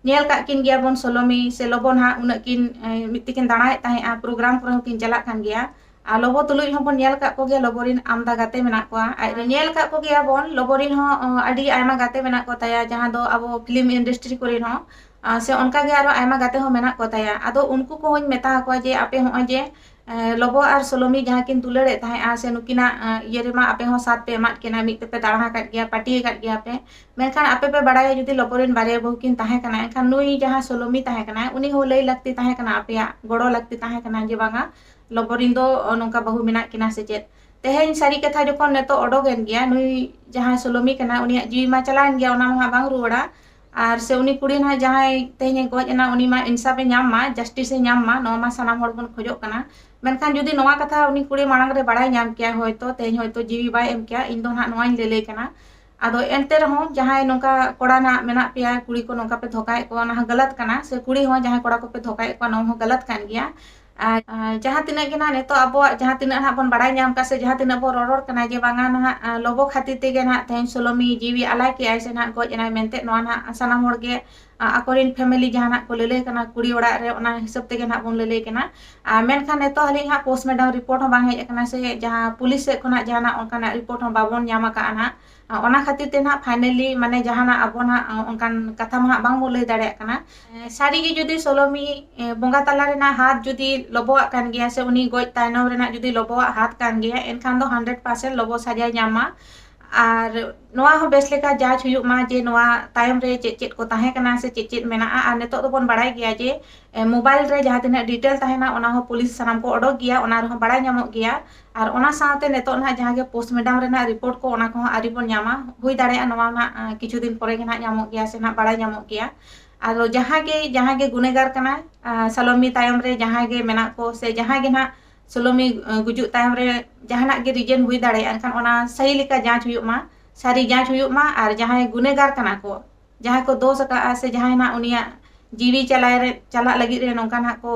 ᱧᱮᱞ ᱠᱟᱜ ᱠᱤᱱ ᱜᱮᱭᱟ ᱵᱚᱱ ᱥᱳᱞᱳᱢᱤ ᱥᱮ ᱞᱚᱵᱚ ᱱᱟᱦᱟᱜ ᱩᱱᱟᱹᱜ ᱠᱤᱱ, ᱮᱸ, ᱢᱤᱫ ᱛᱮᱠᱤᱱ ᱫᱟᱬᱟᱭᱮᱫ ᱛᱟᱦᱮᱸᱜᱼᱟ, program ᱠᱚᱨᱮ ᱦᱚᱸᱠᱤᱱ ᱪᱟᱞᱟᱜ ᱠᱟᱱ ᱜᱮᱭᱟ᱾ ᱟᱨ ᱞᱚᱵᱚ ᱛᱩᱞᱩᱡ ᱦᱚᱸᱵᱚᱱ ᱧᱮᱞ ᱠᱟᱜ ᱠᱚᱜᱮᱭᱟ, ᱞᱚᱵᱚ ᱨᱤᱱ ᱟᱢᱫᱟ ᱜᱟᱛᱮ ᱢᱮᱱᱟᱜ ᱠᱚᱣᱟ᱾ ᱟᱡ ᱨᱮ ᱧᱮᱞ ᱠᱟᱜ ᱠᱚᱜᱮᱭᱟ ᱵᱚᱱ, ᱞᱚᱵᱚ ᱨᱤᱱ ᱦᱚᱸ, ᱚ, ᱟᱹᱰᱤ ᱟᱭᱢᱟ ᱜᱟᱛᱮ ᱢᱮᱱᱟᱜ ᱠᱚ ᱛᱟᱭᱟ, ᱡᱟᱦᱟᱸ ᱫᱚ ᱟᱵᱚ film industry ᱠᱚᱨᱮ ᱦᱚᱸ, ᱟ, ᱥᱮ ᱚᱱᱠᱟ ᱜᱮ ᱟᱨᱚ ᱟᱭᱢᱟ ᱜᱟᱛᱮ ᱦᱚᱸ ᱢᱮᱱᱟᱜ ᱠᱚ ᱛᱟᱭᱟ᱾ ᱟᱫᱚ ᱩᱱᱠᱩ ᱠᱚᱦᱚᱸᱧ ᱢᱮᱛᱟ ᱟᱠᱚᱣᱟ ᱡᱮ ᱟᱯᱮ ᱦᱚᱸᱜᱼᱚᱭ ᱡᱮ, ᱮ, ᱞᱚᱵᱚ ᱟᱨ ᱥᱳᱞᱳᱢᱤ ᱡᱟᱦᱟᱸ ᱠᱤᱱ ᱫᱩᱞᱟᱹᱲᱮᱫ ᱛᱟᱦᱮᱸᱜᱼᱟ ᱥᱮ ᱱᱩᱠᱤᱱᱟᱜ, ᱮ, ᱤᱭᱟᱹ ᱨᱮᱢᱟ ᱟᱯᱮ ᱦᱚᱸ ᱥᱟᱛ ᱯᱮ ᱮᱢᱟᱫ ᱠᱤᱱᱟ, ᱢᱤᱫ ᱛᱮᱯᱮ ᱫᱟᱬᱟ ᱟᱠᱟᱫ ᱜᱮᱭᱟ, party ᱟᱠᱟᱫ ᱜᱮᱭᱟ ᱯᱮ, ᱢᱮᱱᱠᱷᱟᱱ ᱟᱯᱮ ᱯᱮ ᱵᱟᱲᱟᱭᱟ ᱡᱩᱫᱤ ᱞᱚᱵᱚ ᱨᱮᱱ ᱵᱟᱨᱭᱟ ᱵᱟᱹᱦᱩ ᱠᱤᱱ ᱛᱟᱦᱮᱸ ᱠᱟᱱᱟ, ᱮᱱᱠᱷᱟᱱ ᱱᱩᱭ ᱡᱟᱦᱟᱸᱭ ᱥᱳᱞᱳᱢᱤ ᱛᱟᱦᱮᱸ ᱠᱟᱱᱟᱭ ᱩᱱᱤ ᱦᱚᱸ ᱞᱟᱹᱭ ᱞᱟᱹᱠᱛᱤ ᱛᱟᱦᱮᱸ ᱠᱟᱱᱟ, ᱟᱯᱮᱭᱟᱜ ᱜᱚᱲᱚ ᱞᱟᱹᱠᱛᱤ ᱛᱟᱦᱮᱸ ᱠᱟᱱᱟ ᱡᱮ ᱵᱟᱝᱟ ᱞᱚᱵᱚ ᱨᱮᱱ ᱫᱚ, ᱚ, ᱱᱚᱝᱠᱟ ᱵᱟᱹᱦᱩ ᱢᱮᱱᱟᱜ ᱠᱤᱱᱟ ᱥᱮ ᱪᱮᱫ᱾ ᱛᱮᱦᱮᱧ ᱥᱟᱹᱨᱤ ᱠᱟᱛᱷᱟ ᱡᱚᱠᱷᱚᱱ ᱱᱤᱛᱚᱜ ᱚᱰᱚᱠ ᱮᱱ ᱜᱮᱭᱟ, ᱱᱩᱭ ᱡᱟᱦᱟᱸᱭ ᱥᱳᱞᱳᱢᱤ ᱠᱟᱱᱟᱭ ᱩᱱᱤᱭᱟᱜ ᱡᱤᱣᱤ ᱢᱟ ᱪᱟᱞᱟᱣᱮᱱ ᱜᱮᱭᱟ, ᱚᱱᱟ ᱢᱟ ᱦᱟᱸᱜ ᱵᱟᱝ ᱨᱩᱣᱟᱹᱲᱟ᱾ ᱟᱨ ᱥᱮ ᱩᱱᱤ ᱠᱩᱲᱤ ᱱᱟᱦᱟᱜ ᱡᱟᱦᱟᱸᱭ ᱛᱮᱦᱮᱧ ᱮ ᱜᱚᱡ ᱮᱱᱟ ᱩᱱᱤ ᱢᱟ ᱤᱱᱥᱟᱯ ᱮ ᱧᱟᱢ ᱢᱟ, justice ᱮ ᱧᱟᱢ ᱢᱟ, ᱱᱚᱣᱟ ᱢᱟ ᱥᱟᱱᱟᱢ ᱦᱚᱲ ᱵᱚᱱ ᱠᱷᱚᱡᱚᱜ ᱠᱟᱱᱟ᱾ ᱢᱮᱱᱠᱷᱟᱱ ᱡᱩᱫᱤ ᱱᱚᱣᱟ ᱠᱟᱛᱷᱟ ᱩᱱᱤ ᱠᱩᱲᱤ ᱢᱟᱲᱟᱝ ᱨᱮ ᱵᱟᱲᱟᱭ ᱧᱟᱢ ᱠᱮᱭᱟ, ᱦᱚᱭᱛᱚ ᱛᱮᱦᱮᱧ ᱦᱚᱭᱛᱚ ᱡᱤᱣᱤ ᱵᱟᱭ ᱮᱢ ᱠᱮᱭᱟ, ᱤᱧ ᱫᱚ ᱱᱟᱦᱟᱜ ᱱᱚᱣᱟᱧ ᱞᱟᱹᱞᱟᱹᱭ ᱠᱟᱱᱟ᱾ ᱟᱫᱚ ᱮᱱᱛᱮ ᱨᱮᱦᱚᱸ ᱡᱟᱦᱟᱸᱭ ᱱᱚᱝᱠᱟ ᱠᱚᱲᱟ ᱱᱟᱦᱟᱜ ᱢᱮᱱᱟᱜ ᱯᱮᱭᱟ, ᱠᱩᱲᱤ ᱠᱚ ᱱᱚᱝᱠᱟ ᱯᱮ ᱫᱷᱳᱠᱟᱭᱮᱫ ᱠᱚᱣᱟ, ᱚᱱᱟ ᱦᱚᱸ ᱜᱟᱞᱟᱛ ᱠᱟᱱᱟ, ᱥᱮ ᱠᱩᱲᱤ ᱦᱚᱸ ᱡᱟᱦᱟᱸᱭ ᱠᱚᱲᱟ ᱠᱚᱯᱮ ᱫᱷᱳᱠᱟᱭᱮᱫ ᱠᱚᱣᱟ, ᱱᱚᱣᱟ ᱦᱚᱸ ᱜᱟᱞᱟᱛ ᱠᱟᱱ ᱜᱮᱭᱟ᱾ ᱟᱨ, ᱟᱨ ᱡᱟᱦᱟᱸ ᱛᱤᱱᱟᱹᱜ ᱜᱮ ᱱᱟᱦᱟᱜ ᱱᱤᱛᱚᱜ ᱟᱵᱚᱣᱟᱜ ᱡᱟᱦᱟᱸ ᱛᱤᱱᱟᱹᱜ ᱱᱟᱦᱟᱜ ᱵᱚᱱ ᱵᱟᱲᱟᱭ ᱧᱟᱢ ᱠᱟᱜ ᱥᱮ ᱡᱟᱦᱟᱸ ᱛᱤᱱᱟᱹᱜ ᱵᱚᱱ ᱨᱚᱨᱚᱲ ᱠᱟᱱᱟ ᱡᱮ ᱵᱟᱝᱟ ᱱᱟᱦᱟᱜ, ᱟ, ᱞᱚᱵᱚ ᱠᱷᱟᱹᱛᱤᱨ ᱛᱮᱜᱮ ᱱᱟᱦᱟᱜ ᱛᱮᱦᱮᱧ ᱥᱳᱞᱳᱢᱤ ᱡᱤᱣᱤ ᱟᱞᱟᱭ ᱠᱮᱜᱼᱟᱭ ᱥᱮ ᱱᱟᱦᱟᱜ ᱜᱚᱡ ᱮᱱᱟᱭ ᱢᱮᱱᱛᱮ, ᱱᱚᱣᱟ ᱱᱟᱦᱟᱜ ᱥᱟᱱᱟᱢ ᱦᱚᱲ ᱜᱮ, ᱟ, ᱟᱠᱚᱨᱮᱱ family ᱡᱟᱦᱟᱱᱟᱜ ᱠᱚ ᱞᱟᱹᱞᱟᱹᱭ ᱠᱟᱱᱟ ᱠᱩᱲᱤ ᱚᱲᱟᱜ ᱨᱮ, ᱚᱱᱟ ᱦᱤᱥᱟᱹᱵ ᱛᱮᱜᱮ ᱱᱟᱦᱟᱜ ᱵᱚᱱ ᱞᱟᱹᱞᱟᱹᱭ ᱠᱟᱱᱟ᱾ ᱟᱨ ᱢᱮᱱᱠᱷᱟᱱ ᱱᱤᱛᱚᱜ ᱦᱟᱹᱞᱤᱡ ᱦᱟᱸᱜ postmortem report ᱦᱚᱸ ᱵᱟᱝ ᱦᱮᱡ ᱟᱠᱟᱱᱟ ᱥᱮ ᱡᱟᱦᱟᱸ ᱯᱩᱞᱤᱥ ᱥᱮᱫ ᱠᱷᱚᱱᱟᱜ ᱡᱟᱦᱟᱱᱟᱜ ᱚᱱᱠᱟᱱᱟᱜ report ᱦᱚᱸ ᱵᱟᱵᱚᱱ ᱧᱟᱢ ᱟᱠᱟᱜᱼᱟ ᱱᱟᱦᱟᱜ᱾ ᱟ, ᱚᱱᱟ ᱠᱷᱟᱹᱛᱤᱨ ᱛᱮ ᱱᱟᱦᱟᱜ finally ᱢᱟᱱᱮ ᱡᱟᱦᱟᱱᱟᱜ ᱟᱵᱚ ᱱᱟᱦᱟᱜ, ᱟ, ᱚᱱᱠᱟᱱ ᱠᱟᱛᱷᱟ ᱢᱟ ᱦᱟᱸᱜ ᱵᱟᱝ ᱵᱚᱱ ᱞᱟᱹᱭ ᱫᱟᱲᱮᱭᱟᱜ ᱠᱟᱱᱟ᱾ ᱮ, ᱥᱟᱹᱨᱤ ᱜᱮ ᱡᱩᱫᱤ ᱥᱳᱞᱳᱢᱤ, ᱮ, ᱵᱚᱸᱜᱟ ᱛᱟᱞᱟ ᱨᱮᱱᱟᱜ ᱦᱟᱛ ᱡᱩᱫᱤ ᱞᱚᱵᱚᱣᱟᱜ ᱠᱟᱱ ᱜᱮᱭᱟ ᱥᱮ ᱩᱱᱤ ᱜᱚᱡ ᱛᱟᱭᱱᱚᱢ ᱨᱮᱱᱟᱜ ᱡᱩᱫᱤ ᱞᱚᱵᱚᱣᱟᱜ ᱦᱟᱛ ᱠᱟᱱ ᱜᱮᱭᱟ, ᱮᱱᱠᱷᱟᱱ ᱫᱚ hundred percent ᱞᱚᱵᱚ ᱥᱟᱡᱟᱭ ᱧᱟᱢ ᱢᱟ᱾ ᱟᱨ ᱱᱚᱣᱟ ᱦᱚᱸ ᱵᱮᱥ ᱞᱮᱠᱟ ᱡᱟᱸᱪ ᱦᱩᱭᱩᱜ ᱢᱟ ᱡᱮ ᱱᱚᱣᱟ ᱛᱟᱭᱚᱢ ᱨᱮ ᱪᱮᱫ ᱪᱮᱫ ᱠᱚ ᱛᱟᱦᱮᱸ ᱠᱟᱱᱟ ᱥᱮ ᱪᱮᱫ ᱪᱮᱫ ᱢᱮᱱᱟᱜᱼᱟ᱾ ᱟᱨ ᱱᱤᱛᱚᱜ ᱫᱚᱵᱚᱱ ᱵᱟᱲᱟᱭ ᱜᱮᱭᱟ ᱡᱮ, ᱮ, mobile ᱨᱮ ᱡᱟᱦᱟᱸ ᱛᱤᱱᱟᱹᱜ detail ᱛᱟᱦᱮᱱᱟ ᱚᱱᱟ ᱦᱚᱸ ᱯᱩᱞᱤᱥ ᱥᱟᱱᱟᱢ ᱠᱚ ᱚᱰᱚᱠ ᱜᱮᱭᱟ, ᱚᱱᱟ ᱨᱮᱦᱚᱸ ᱵᱟᱲᱟᱭ ᱧᱟᱢᱚᱜ ᱜᱮᱭᱟ᱾ ᱟᱨ ᱚᱱᱟ ᱥᱟᱶᱛᱮ ᱱᱤᱛᱚᱜ ᱱᱟᱦᱟᱜ ᱡᱟᱦᱟᱸ ᱜᱮ postmortem ᱨᱮᱱᱟᱜ report ᱠᱚ ᱚᱱᱟ ᱠᱚᱦᱚᱸ ᱟᱹᱣᱨᱤ ᱵᱚᱱ ᱧᱟᱢᱟ, ᱦᱩᱭ ᱫᱟᱲᱮᱭᱟᱜᱼᱟ ᱱᱚᱣᱟ ᱱᱟᱦᱟᱜ, ᱟ, ᱠᱤᱪᱷᱩ ᱫᱤᱱ ᱯᱚᱨᱮ ᱜᱮ ᱱᱟᱦᱟᱜ ᱧᱟᱢᱚᱜ ᱜᱮᱭᱟ ᱥᱮ ᱱᱟᱦᱟᱜ ᱵᱟᱲᱟᱭ ᱧᱟᱢᱚᱜ ᱜᱮᱭᱟ᱾ ᱟᱫᱚ ᱡᱟᱦᱟᱸ ᱜᱮ, ᱡᱟᱦᱟᱸ ᱜᱮ ᱜᱩᱱᱮᱜᱟᱨ ᱠᱟᱱᱟᱭ, ᱟ, ᱥᱟᱞᱚᱢᱤ ᱛᱟᱭᱚᱢ ᱨᱮ ᱡᱟᱦᱟᱸᱭ ᱜᱮ ᱢᱮᱱᱟᱜ ᱠᱚ ᱥᱮ ᱡᱟᱦᱟᱸᱭ ᱜᱮ ᱱᱟᱦᱟᱜ ᱥᱟᱞᱚᱢᱤ, ᱟ, ᱜᱩᱡᱩᱜ ᱛᱟᱭᱚᱢ ᱨᱮ ᱡᱟᱦᱟᱱᱟᱜ ᱜᱮ reason ᱦᱩᱭ ᱫᱟᱲᱮᱭᱟᱜᱼᱟ, ᱮᱱᱠᱷᱟᱱ ᱚᱱᱟ ᱥᱟᱹᱦᱤ ᱞᱮᱠᱟ ᱡᱟᱸᱪ ᱦᱩᱭᱩᱜ ᱢᱟ, ᱥᱟᱹᱨᱤ ᱡᱟᱸᱪ ᱦᱩᱭᱩᱜ ᱢᱟ᱾ ᱟᱨ ᱡᱟᱦᱟᱸᱭ ᱜᱩᱱᱮᱜᱟᱨ ᱠᱟᱱᱟ ᱠᱚ, ᱡᱟᱦᱟᱸᱭ ᱠᱚ ᱫᱳᱥ ᱟᱠᱟᱫᱼᱟ ᱥᱮ ᱡᱟᱦᱟᱸᱭ ᱱᱟᱜ ᱩᱱᱤᱭᱟᱜ ᱡᱤᱣᱤ ᱪᱟᱞᱟᱣ ᱨᱮ, ᱪᱟᱞᱟᱜ ᱞᱟᱹᱜᱤᱫ ᱨᱮ ᱱᱚᱝᱠᱟ ᱱᱟᱜ ᱠᱚ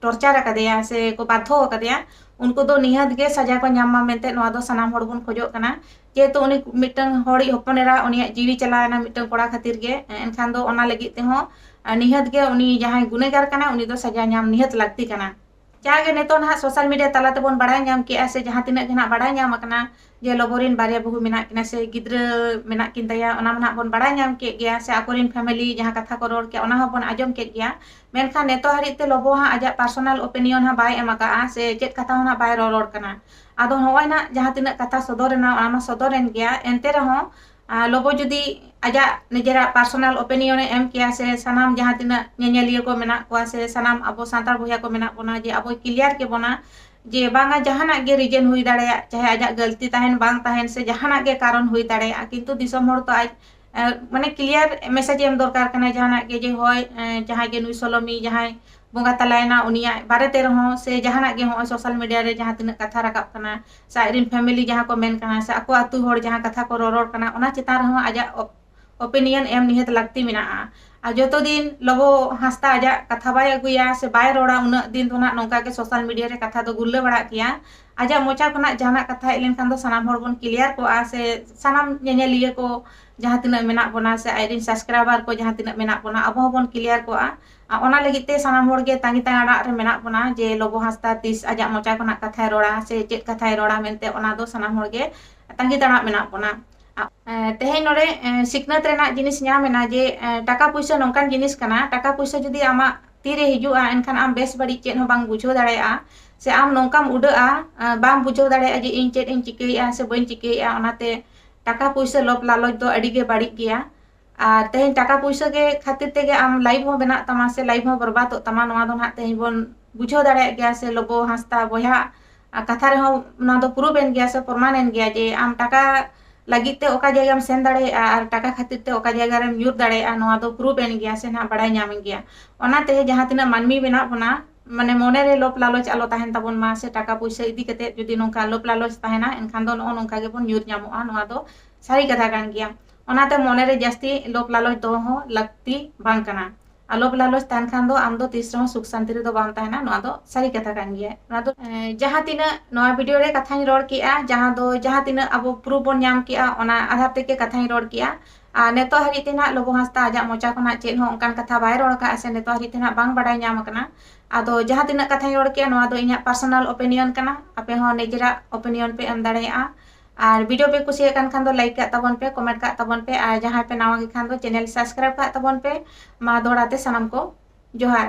ᱴᱚᱨᱪᱟᱨ ᱟᱠᱟᱫᱮᱭᱟ ᱥᱮ ᱠᱚ ᱵᱟᱫᱷᱚ ᱟᱠᱟᱫᱮᱭᱟ, ᱩᱱᱠᱩ ᱫᱚ ᱱᱤᱦᱟᱹᱛ ᱜᱮ ᱥᱟᱡᱟ ᱠᱚ ᱧᱟᱢ ᱢᱟ ᱢᱮᱱᱛᱮ ᱱᱚᱣᱟ ᱫᱚ ᱥᱟᱱᱟᱢ ᱦᱚᱲ ᱵᱚᱱ ᱠᱷᱚᱡᱚᱜ ᱠᱟᱱᱟ᱾ ᱡᱮᱦᱮᱛᱩ ᱩᱱᱤ ᱢᱤᱫᱴᱟᱝ ᱦᱚᱲᱤᱡ ᱦᱚᱯᱚᱱ ᱮᱨᱟ ᱩᱱᱤᱭᱟᱜ ᱡᱤᱣᱤ ᱪᱟᱞᱟᱣ ᱮᱱᱟ ᱢᱤᱫᱴᱟᱝ ᱠᱚᱲᱟ ᱠᱷᱟᱹᱛᱤᱨ ᱜᱮ, ᱮᱱᱠᱷᱟᱱ ᱫᱚ ᱚᱱᱟ ᱞᱟᱹᱜᱤᱫ ᱛᱮᱦᱚᱸ ᱟᱨ ᱱᱤᱦᱟᱹᱛ ᱜᱮ ᱩᱱᱤ ᱡᱟᱦᱟᱸᱭ ᱜᱩᱱᱮᱜᱟᱨ ᱠᱟᱱᱟᱭ ᱩᱱᱤ ᱫᱚ ᱥᱟᱡᱟ ᱧᱟᱢ ᱱᱤᱦᱟᱹᱛ ᱞᱟᱹᱠᱛᱤ ᱠᱟᱱᱟ᱾ ᱡᱟᱜᱮ ᱱᱤᱛᱚᱜ ᱱᱟᱦᱟᱜ ᱥᱳᱥᱟᱞ ᱢᱤᱰᱤᱭᱟ ᱛᱟᱞᱟ ᱛᱮᱵᱚᱱ ᱵᱟᱲᱟᱭ ᱧᱟᱢ ᱠᱮᱜᱼᱟ ᱥᱮ ᱡᱟᱦᱟᱸ ᱛᱤᱱᱟᱹᱜ ᱜᱮ ᱱᱟᱦᱟᱜ ᱵᱟᱲᱟᱭ ᱧᱟᱢ ᱟᱠᱟᱱᱟ ᱡᱮ ᱞᱚᱵᱚ ᱨᱮᱱ ᱵᱟᱨᱭᱟ ᱵᱟᱹᱦᱩ ᱢᱮᱱᱟᱜ ᱠᱤᱱᱟ ᱥᱮ ᱜᱤᱫᱽᱨᱟᱹ ᱢᱮᱱᱟᱜ ᱠᱤᱱ ᱛᱟᱭᱟ, ᱚᱱᱟ ᱢᱟ ᱱᱟᱦᱟᱜ ᱵᱚᱱ ᱵᱟᱲᱟᱭ ᱧᱟᱢ ᱠᱮᱫ ᱜᱮᱭᱟ ᱥᱮ ᱟᱠᱚᱨᱮᱱ ᱯᱷᱮᱢᱮᱞᱤ ᱡᱟᱦᱟᱸ ᱠᱟᱛᱷᱟ ᱠᱚ ᱨᱚᱲ ᱠᱮᱜᱼᱟ ᱚᱱᱟ ᱦᱚᱸᱵᱚᱱ ᱟᱸᱡᱚᱢ ᱠᱮᱫ ᱜᱮᱭᱟ᱾ ᱢᱮᱱᱠᱷᱟᱱ ᱱᱤᱛᱚᱜ ᱦᱟᱹᱨᱤᱡ ᱛᱮ ᱞᱚᱵᱚ ᱦᱟᱸᱜ ᱟᱡᱟᱜ ᱯᱟᱨᱥᱚᱱᱟᱞ ᱳᱯᱤᱱᱤᱭᱚᱱ ᱦᱚᱸ ᱵᱟᱭ ᱮᱢ ᱟᱠᱟᱜᱼᱟ ᱥᱮ ᱪᱮᱫ ᱠᱟᱛᱷᱟ ᱦᱚᱸ ᱱᱟᱦᱟᱜ ᱵᱟᱭ ᱨᱚᱨᱚᱲ ᱠᱟᱱᱟ᱾ ᱟᱫᱚ ᱱᱚᱜᱼᱚᱭ ᱱᱟᱜ ᱡᱟᱦᱟᱸ ᱛᱤᱱᱟᱹᱜ ᱠᱟᱛᱷᱟ ᱥᱚᱫᱚᱨ ᱮᱱᱟ ᱚᱱᱟ ᱢᱟ ᱥᱚᱫᱚᱨ ᱮᱱ ᱜᱮᱭᱟ, ᱮᱱᱛᱮ ᱨᱮᱦᱚᱸ ᱟᱨ ᱞᱚᱵᱚ ᱡᱩᱫᱤ ᱟᱡᱟᱜ ᱱᱤᱡᱮᱨᱟᱜ ᱯᱟᱨᱥᱚᱱᱟᱞ ᱳᱯᱤᱱᱤᱭᱚᱱ ᱮ ᱮᱢ ᱠᱮᱭᱟ ᱥᱮ ᱥᱟᱱᱟᱢ ᱡᱟᱦᱟᱸ ᱛᱤᱱᱟᱹᱜ ᱧᱮᱧᱮᱞᱤᱭᱟᱹ ᱠᱚ ᱢᱮᱱᱟᱜ ᱠᱚᱣᱟ ᱥᱮ ᱥᱟᱱᱟᱢ ᱟᱵᱚ ᱥᱟᱱᱛᱟᱲ ᱵᱚᱭᱦᱟ ᱠᱚ ᱢᱮᱱᱟᱜ ᱵᱚᱱᱟ ᱡᱮ ᱟᱵᱚᱭ ᱠᱞᱤᱭᱟᱨ ᱠᱮᱵᱚᱱᱟ ᱡᱮ ᱵᱟᱝᱟ ᱡᱟᱦᱟᱱᱟᱜ ᱜᱮ ᱨᱤᱡᱮᱱ ᱦᱩᱭ ᱫᱟᱲᱮᱭᱟᱜ, ᱪᱟᱦᱮ ᱟᱡᱟᱜ ᱜᱟᱹᱞᱛᱤ ᱛᱟᱦᱮᱱ ᱵᱟᱝ ᱛᱟᱦᱮᱱ ᱥᱮ ᱡᱟᱦᱟᱱᱟᱜ ᱜᱮ ᱠᱟᱨᱚᱱ ᱦᱩᱭ ᱫᱟᱲᱮᱭᱟᱜᱼᱟ, ᱠᱤᱱᱛᱩ ᱫᱤᱥᱚᱢ ᱦᱚᱲ ᱛᱚ ᱟᱡ ᱮ, ᱢᱟᱱᱮ ᱠᱞᱤᱭᱟᱨ ᱢᱮᱥᱮᱡᱽ ᱮᱢ ᱫᱚᱨᱠᱟᱨ ᱠᱟᱱᱟ ᱡᱟᱦᱟᱱᱟᱜ ᱜᱮ ᱡᱮ ᱦᱳᱭ, ᱮ, ᱡᱟᱦᱟᱸᱭ ᱜᱮ ᱱᱩᱭ ᱥᱳᱞᱳᱢᱤ ᱡᱟᱦᱟᱸᱭ ᱵᱚᱸᱜᱟ ᱛᱟᱞᱟᱭᱮᱱᱟ ᱩᱱᱤᱭᱟᱜ ᱵᱟᱨᱮᱛᱮ ᱨᱮᱦᱚᱸ ᱥᱮ ᱡᱟᱦᱟᱱᱟᱜ ᱜᱮ ᱦᱚᱸᱜᱼᱚᱭ ᱥᱳᱥᱟᱞ ᱢᱤᱰᱤᱭᱟ ᱨᱮ ᱡᱟᱦᱟᱸ ᱛᱤᱱᱟᱹᱜ ᱠᱟᱛᱷᱟ ᱨᱟᱠᱟᱵ ᱠᱟᱱᱟ ᱥᱮ ᱟᱡᱨᱮᱱ ᱯᱷᱮᱢᱮᱞᱤ ᱡᱟᱦᱟᱸ ᱠᱚ ᱢᱮᱱ ᱠᱟᱱᱟ ᱥᱮ ᱟᱠᱚ ᱟᱹᱛᱩ ᱦᱚᱲ ᱡᱟᱦᱟᱸ ᱠᱟᱛᱷᱟ ᱠᱚ ᱨᱚᱨᱚᱲ ᱠᱟᱱᱟ ᱚᱱᱟ ᱪᱮᱛᱟᱱ ᱨᱮᱦᱚᱸ ᱟᱡᱟᱜ ᱳᱯᱤᱱᱤᱭᱚᱱ ᱮᱢ ᱱᱤᱦᱟᱹᱛ ᱞᱟᱹᱠᱛᱤ ᱢᱮᱱᱟᱜᱼᱟ᱾ ᱟᱨ ᱡᱚᱛᱚ ᱫᱤᱱ ᱞᱚᱵᱚ ᱦᱟᱸᱥᱫᱟ ᱟᱡᱟᱜ ᱠᱟᱛᱷᱟ ᱵᱟᱭ ᱟᱹᱜᱩᱭᱟ ᱥᱮ ᱵᱟᱭ ᱨᱚᱲᱟ ᱩᱱᱟᱹᱜ ᱫᱤᱱ ᱫᱚ ᱱᱟᱜ ᱱᱚᱝᱠᱟ ᱜᱮ ᱥᱳᱥᱟᱞ ᱢᱤᱰᱤᱭᱟ ᱨᱮ ᱠᱟᱛᱷᱟ ᱫᱚ ᱜᱩᱨᱞᱟᱹ ᱵᱟᱲᱟᱜ ᱜᱮᱭᱟ᱾ ᱟᱡᱟᱜ ᱢᱚᱪᱟ ᱠᱷᱚᱱᱟᱜ ᱡᱟᱦᱟᱱᱟᱜ ᱠᱟᱛᱷᱟ ᱦᱮᱡ ᱞᱮᱱᱠᱷᱟᱱ ᱫᱚ ᱥᱟᱱᱟᱢ ᱦᱚᱲ ᱵᱚᱱ ᱠᱞᱤᱭᱟᱨ ᱠᱚᱜᱼᱟ ᱥᱮ ᱥᱟᱱᱟᱢ ᱧᱮᱧᱮᱞᱤᱭᱟᱹ ᱠᱚ ᱡᱟᱦᱟᱸ ᱛᱤᱱᱟᱹᱜ ᱢᱮᱱᱟᱜ ᱵᱚᱱᱟ ᱥᱮ ᱟᱡᱨᱮᱱ ᱥᱟᱵᱥᱠᱨᱟᱭᱵᱟᱨ ᱠᱚ ᱡᱟᱦᱟᱸ ᱛᱤᱱᱟᱹᱜ ᱢᱮᱱᱟᱜ ᱵᱚᱱᱟ ᱟᱵᱚ ᱦᱚᱸᱵᱚᱱ ᱠᱞᱤᱭᱟᱨ ᱠᱚᱜᱼᱟ᱾ ᱟᱨ ᱚᱱᱟ ᱞᱟᱹᱜᱤᱫ ᱛᱮ ᱥᱟᱱᱟᱢ ᱦᱚᱲ ᱜᱮ ᱛᱟᱺᱜᱤ ᱛᱟᱲᱟᱜ ᱨᱮ ᱢᱮᱱᱟᱜ ᱵᱚᱱᱟ ᱡᱮ ᱞᱚᱵᱚ ᱦᱟᱸᱥᱫᱟ ᱛᱤᱥ ᱟᱡᱟᱜ ᱢᱚᱪᱟ ᱠᱷᱚᱱᱟᱜ ᱠᱟᱛᱷᱟᱭ ᱨᱚᱲᱟ ᱥᱮ ᱪᱮᱫ ᱠᱟᱛᱷᱟᱭ ᱨᱚᱲᱟ ᱢᱮᱱᱛᱮ ᱚᱱᱟ ᱫᱚ ᱥᱟᱱᱟᱢ ᱦᱚᱲ ᱜᱮ ᱛᱟᱺᱜᱤ ᱛᱟᱲᱟᱜ ᱢᱮᱱᱟᱜ ᱵᱚᱱᱟ᱾ ᱮ, ᱛᱮᱦᱮᱧ ᱱᱚᱰᱮ, ᱮ, ᱥᱤᱠᱷᱱᱟᱹᱛ ᱨᱮᱱᱟᱜ ᱡᱤᱱᱤᱥ ᱧᱟᱢ ᱮᱱᱟ ᱡᱮ, ᱮ, ᱴᱟᱠᱟ ᱯᱩᱭᱥᱟᱹ ᱱᱚᱝᱠᱟᱱ ᱡᱤᱱᱤᱥ ᱠᱟᱱᱟ, ᱴᱟᱠᱟ ᱯᱩᱭᱥᱟᱹ ᱡᱩᱫᱤ ᱟᱢᱟᱜ ᱛᱤᱨᱮ ᱦᱤᱡᱩᱜᱼᱟ, ᱮᱱᱠᱷᱟᱱ ᱟᱢ ᱵᱮᱥ ᱵᱟᱹᱲᱤᱡ ᱪᱮᱫ ᱦᱚᱸ ᱵᱟᱝ ᱵᱩᱡᱷᱟᱹᱣ ᱫᱟᱲᱮᱭᱟᱜᱼᱟ᱾ ᱥᱮ ᱟᱢ ᱱᱚᱝᱠᱟᱢ ᱩᱰᱟᱹᱜᱼᱟ, ᱮ, ᱵᱟᱢ ᱵᱩᱡᱷᱟᱹᱣ ᱫᱟᱲᱮᱭᱟᱜᱼᱟ ᱡᱮ ᱤᱧ ᱪᱮᱫ ᱤᱧ ᱪᱤᱠᱟᱹᱭᱮᱫᱼᱟ ᱥᱮ ᱵᱟᱹᱧ ᱪᱤᱠᱟᱹᱭᱮᱫᱼᱟ᱾ ᱚᱱᱟᱛᱮ ᱴᱟᱠᱟ ᱯᱩᱭᱥᱟᱹ ᱞᱳᱵᱷ ᱞᱟᱞᱚᱪ ᱫᱚ ᱟᱹᱰᱤ ᱜᱮ ᱵᱟᱹᱲᱤᱡ ᱜᱮᱭᱟ᱾ ᱟᱨ ᱛᱮᱦᱮᱧ ᱴᱟᱠᱟ ᱯᱩᱭᱥᱟᱹ ᱜᱮ ᱠᱷᱟᱹᱛᱤᱨ ᱛᱮᱜᱮ ᱟᱢ ᱞᱟᱭᱤᱯᱷ ᱦᱚᱸ ᱵᱮᱱᱟᱜ ᱛᱟᱢᱟ ᱥᱮ ᱞᱟᱭᱤᱯᱷ ᱦᱚᱸ ᱵᱚᱨᱵᱟᱫᱚᱜ ᱛᱟᱢᱟ, ᱱᱚᱣᱟ ᱫᱚ ᱱᱟᱦᱟᱜ ᱛᱮᱦᱮᱧ ᱵᱚᱱ ᱵᱩᱡᱷᱟᱹᱣ ᱫᱟᱲᱮᱭᱟᱜ ᱜᱮᱭᱟ ᱥᱮ ᱞᱚᱵᱚ ᱦᱟᱸᱥᱫᱟ ᱵᱚᱭᱦᱟ ᱟᱨ ᱠᱟᱛᱷᱟ ᱨᱮᱦᱚᱸ ᱱᱚᱣᱟ ᱫᱚ ᱯᱨᱩᱯᱷ ᱮᱱ ᱜᱮᱭᱟ ᱥᱮ ᱯᱨᱚᱢᱟᱱ ᱮᱱ ᱜᱮᱭᱟ ᱡᱮ ᱟᱢ ᱴᱟᱠᱟ ᱞᱟᱹᱜᱤᱫ ᱛᱮ ᱚᱠᱟ ᱡᱟᱭᱜᱟᱢ ᱥᱮᱱ ᱫᱟᱲᱮᱭᱟᱜᱼᱟ ᱟᱨ ᱴᱟᱠᱟ ᱠᱷᱟᱹᱛᱤᱨ ᱛᱮ ᱚᱠᱟ ᱡᱟᱭᱜᱟ ᱨᱮᱢ ᱧᱩᱨ ᱫᱟᱲᱮᱭᱟᱜᱼᱟ, ᱱᱚᱣᱟ ᱫᱚ ᱯᱨᱩᱯᱷ ᱮᱱ ᱜᱮᱭᱟ ᱥᱮ ᱱᱟᱦᱟᱜ ᱵᱟᱲᱟᱭ ᱧᱟᱢ ᱮᱱ ᱜᱮᱭᱟ᱾ ᱚᱱᱟᱛᱮ ᱡᱟᱦᱟᱸ ᱛᱤᱱᱟᱹᱜ ᱢᱟᱹᱱᱢᱤ ᱢᱮᱱᱟᱜ ᱵᱚᱱᱟ, ᱢᱟᱱᱮ ᱢᱚᱱᱮ ᱨᱮ ᱞᱳᱵᱷ ᱞᱟᱞᱚᱪ ᱟᱞᱚ ᱛᱟᱦᱮᱱ ᱛᱟᱵᱚᱱ ᱢᱟ ᱥᱮ ᱴᱟᱠᱟ ᱯᱩᱭᱥᱟᱹ ᱤᱫᱤ ᱠᱟᱛᱮ ᱡᱩᱫᱤ ᱱᱚᱝᱠᱟ ᱞᱳᱵᱷ ᱞᱟᱞᱚᱪ ᱛᱟᱦᱮᱱᱟ, ᱮᱱᱠᱷᱟᱱ ᱫᱚ ᱱᱚᱜᱼᱚ ᱱᱚᱝᱠᱟ ᱜᱮᱵᱚᱱ ᱧᱩᱨ ᱧᱟᱢᱚᱜᱼᱟ᱾ ᱱᱚᱣᱟ ᱫᱚ ᱥᱟᱹᱨᱤ ᱠᱟᱛᱷᱟ ᱠᱟᱱ ᱜᱮᱭᱟ᱾ ᱚᱱᱟᱛᱮ ᱢᱚᱱᱮᱨᱮ ᱡᱟᱹᱥᱛᱤ ᱞᱳᱵᱷ ᱞᱟᱞᱚᱪ ᱫᱚᱦᱚ ᱦᱚᱸ ᱞᱟᱹᱠᱛᱤ ᱵᱟᱝ ᱠᱟᱱᱟ᱾ ᱟᱨ ᱞᱳᱵᱷ ᱞᱟᱞᱚᱪ ᱛᱟᱦᱮᱱ ᱠᱷᱟᱱ ᱫᱚ ᱟᱢ ᱫᱚ ᱛᱤᱥ ᱨᱮᱦᱚᱸ ᱥᱩᱠ ᱥᱟᱱᱛᱤ ᱨᱮᱫᱚ ᱵᱟᱢ ᱛᱟᱦᱮᱱᱟ᱾ ᱱᱚᱣᱟ ᱫᱚ ᱥᱟᱹᱨᱤ ᱠᱟᱛᱷᱟ ᱠᱟᱱ ᱜᱮᱭᱟ᱾ ᱱᱚᱣᱟ ᱫᱚ, ᱮᱸ, ᱡᱟᱦᱟᱸ ᱛᱤᱱᱟᱹᱜ ᱱᱚᱣᱟ ᱵᱷᱤᱰᱤᱭᱳ ᱨᱮ ᱠᱟᱛᱷᱟᱧ ᱨᱚᱲ ᱠᱮᱜᱼᱟ, ᱡᱟᱦᱟᱸ ᱫᱚ ᱡᱟᱦᱟᱸ ᱛᱤᱱᱟᱹᱜ ᱟᱵᱚ ᱯᱨᱩᱯᱷ ᱵᱚᱱ ᱧᱟᱢ ᱠᱮᱜᱼᱟ, ᱚᱱᱟ ᱟᱫᱷᱟᱨ ᱛᱮᱜᱮ ᱠᱟᱛᱷᱟᱧ ᱨᱚᱲ ᱠᱮᱜᱼᱟ᱾ ᱟᱨ ᱱᱤᱛᱚᱜ ᱦᱟᱹᱨᱤᱡ ᱛᱮ ᱱᱟᱦᱟᱜ ᱞᱚᱵᱚ ᱦᱟᱸᱥᱫᱟ ᱟᱡᱟᱜ ᱢᱚᱪᱟ ᱠᱷᱚᱱᱟᱜ ᱪᱮᱫ ᱦᱚᱸ ᱚᱱᱠᱟᱱ ᱠᱟᱛᱷᱟ ᱵᱟᱭ ᱨᱚᱲ ᱟᱠᱟᱫᱼᱟ ᱥᱮ ᱱᱤᱛᱚᱜ ᱦᱟᱹᱨᱤᱡ ᱛᱮ ᱱᱟᱦᱟᱜ ᱵᱟᱝ ᱵᱟᱰᱟᱭ ᱧᱟᱢ ᱟᱠᱟᱱᱟ᱾ ᱟᱫᱚ ᱡᱟᱦᱟᱸ ᱛᱤᱱᱟᱹᱜ ᱠᱟᱛᱷᱟᱧ ᱨᱚᱲ ᱠᱮᱜᱼᱟ, ᱱᱚᱣᱟ ᱫᱚ ᱤᱧᱟᱹᱜ ᱯᱟᱨᱥᱚᱱᱟᱞ ᱳᱯᱤᱱᱤᱭᱚᱱ ᱠᱟᱱᱟ᱾ ᱟᱯᱮ ᱦᱚᱸ ᱱᱤᱡᱮᱨᱟᱜ ᱳᱯᱤᱱᱤᱭᱚᱱ ᱯᱮ ᱮᱢ ᱫᱟᱲᱮᱭᱟᱜᱼᱟ᱾ ᱟᱨ ᱵᱷᱤᱰᱤᱭᱳ ᱯᱮ ᱠᱩᱥᱤᱭᱟᱜ ᱠᱟᱱ ᱠᱷᱟᱱ ᱫᱚ ᱞᱟᱭᱤᱠ ᱠᱟᱜ ᱛᱟᱵᱚᱱ ᱯᱮ, ᱠᱚᱢᱮᱱᱴ ᱠᱟᱜ ᱛᱟᱵᱚᱱ ᱯᱮ, ᱟᱨ ᱡᱟᱦᱟᱸᱭ ᱯᱮ ᱱᱟᱣᱟ ᱜᱮ ᱠᱷᱟᱱ ᱫᱚ ᱪᱮᱱᱮᱞ ᱥᱟᱵᱥᱠᱨᱟᱭᱤᱵ ᱠᱟᱜ ᱛᱟᱵᱚᱱ ᱯᱮ᱾ ᱢᱟ ᱫᱚᱦᱲᱟ ᱛᱮ ᱥᱟᱱᱟᱢ ᱠᱚ ᱡᱚᱦᱟᱨ᱾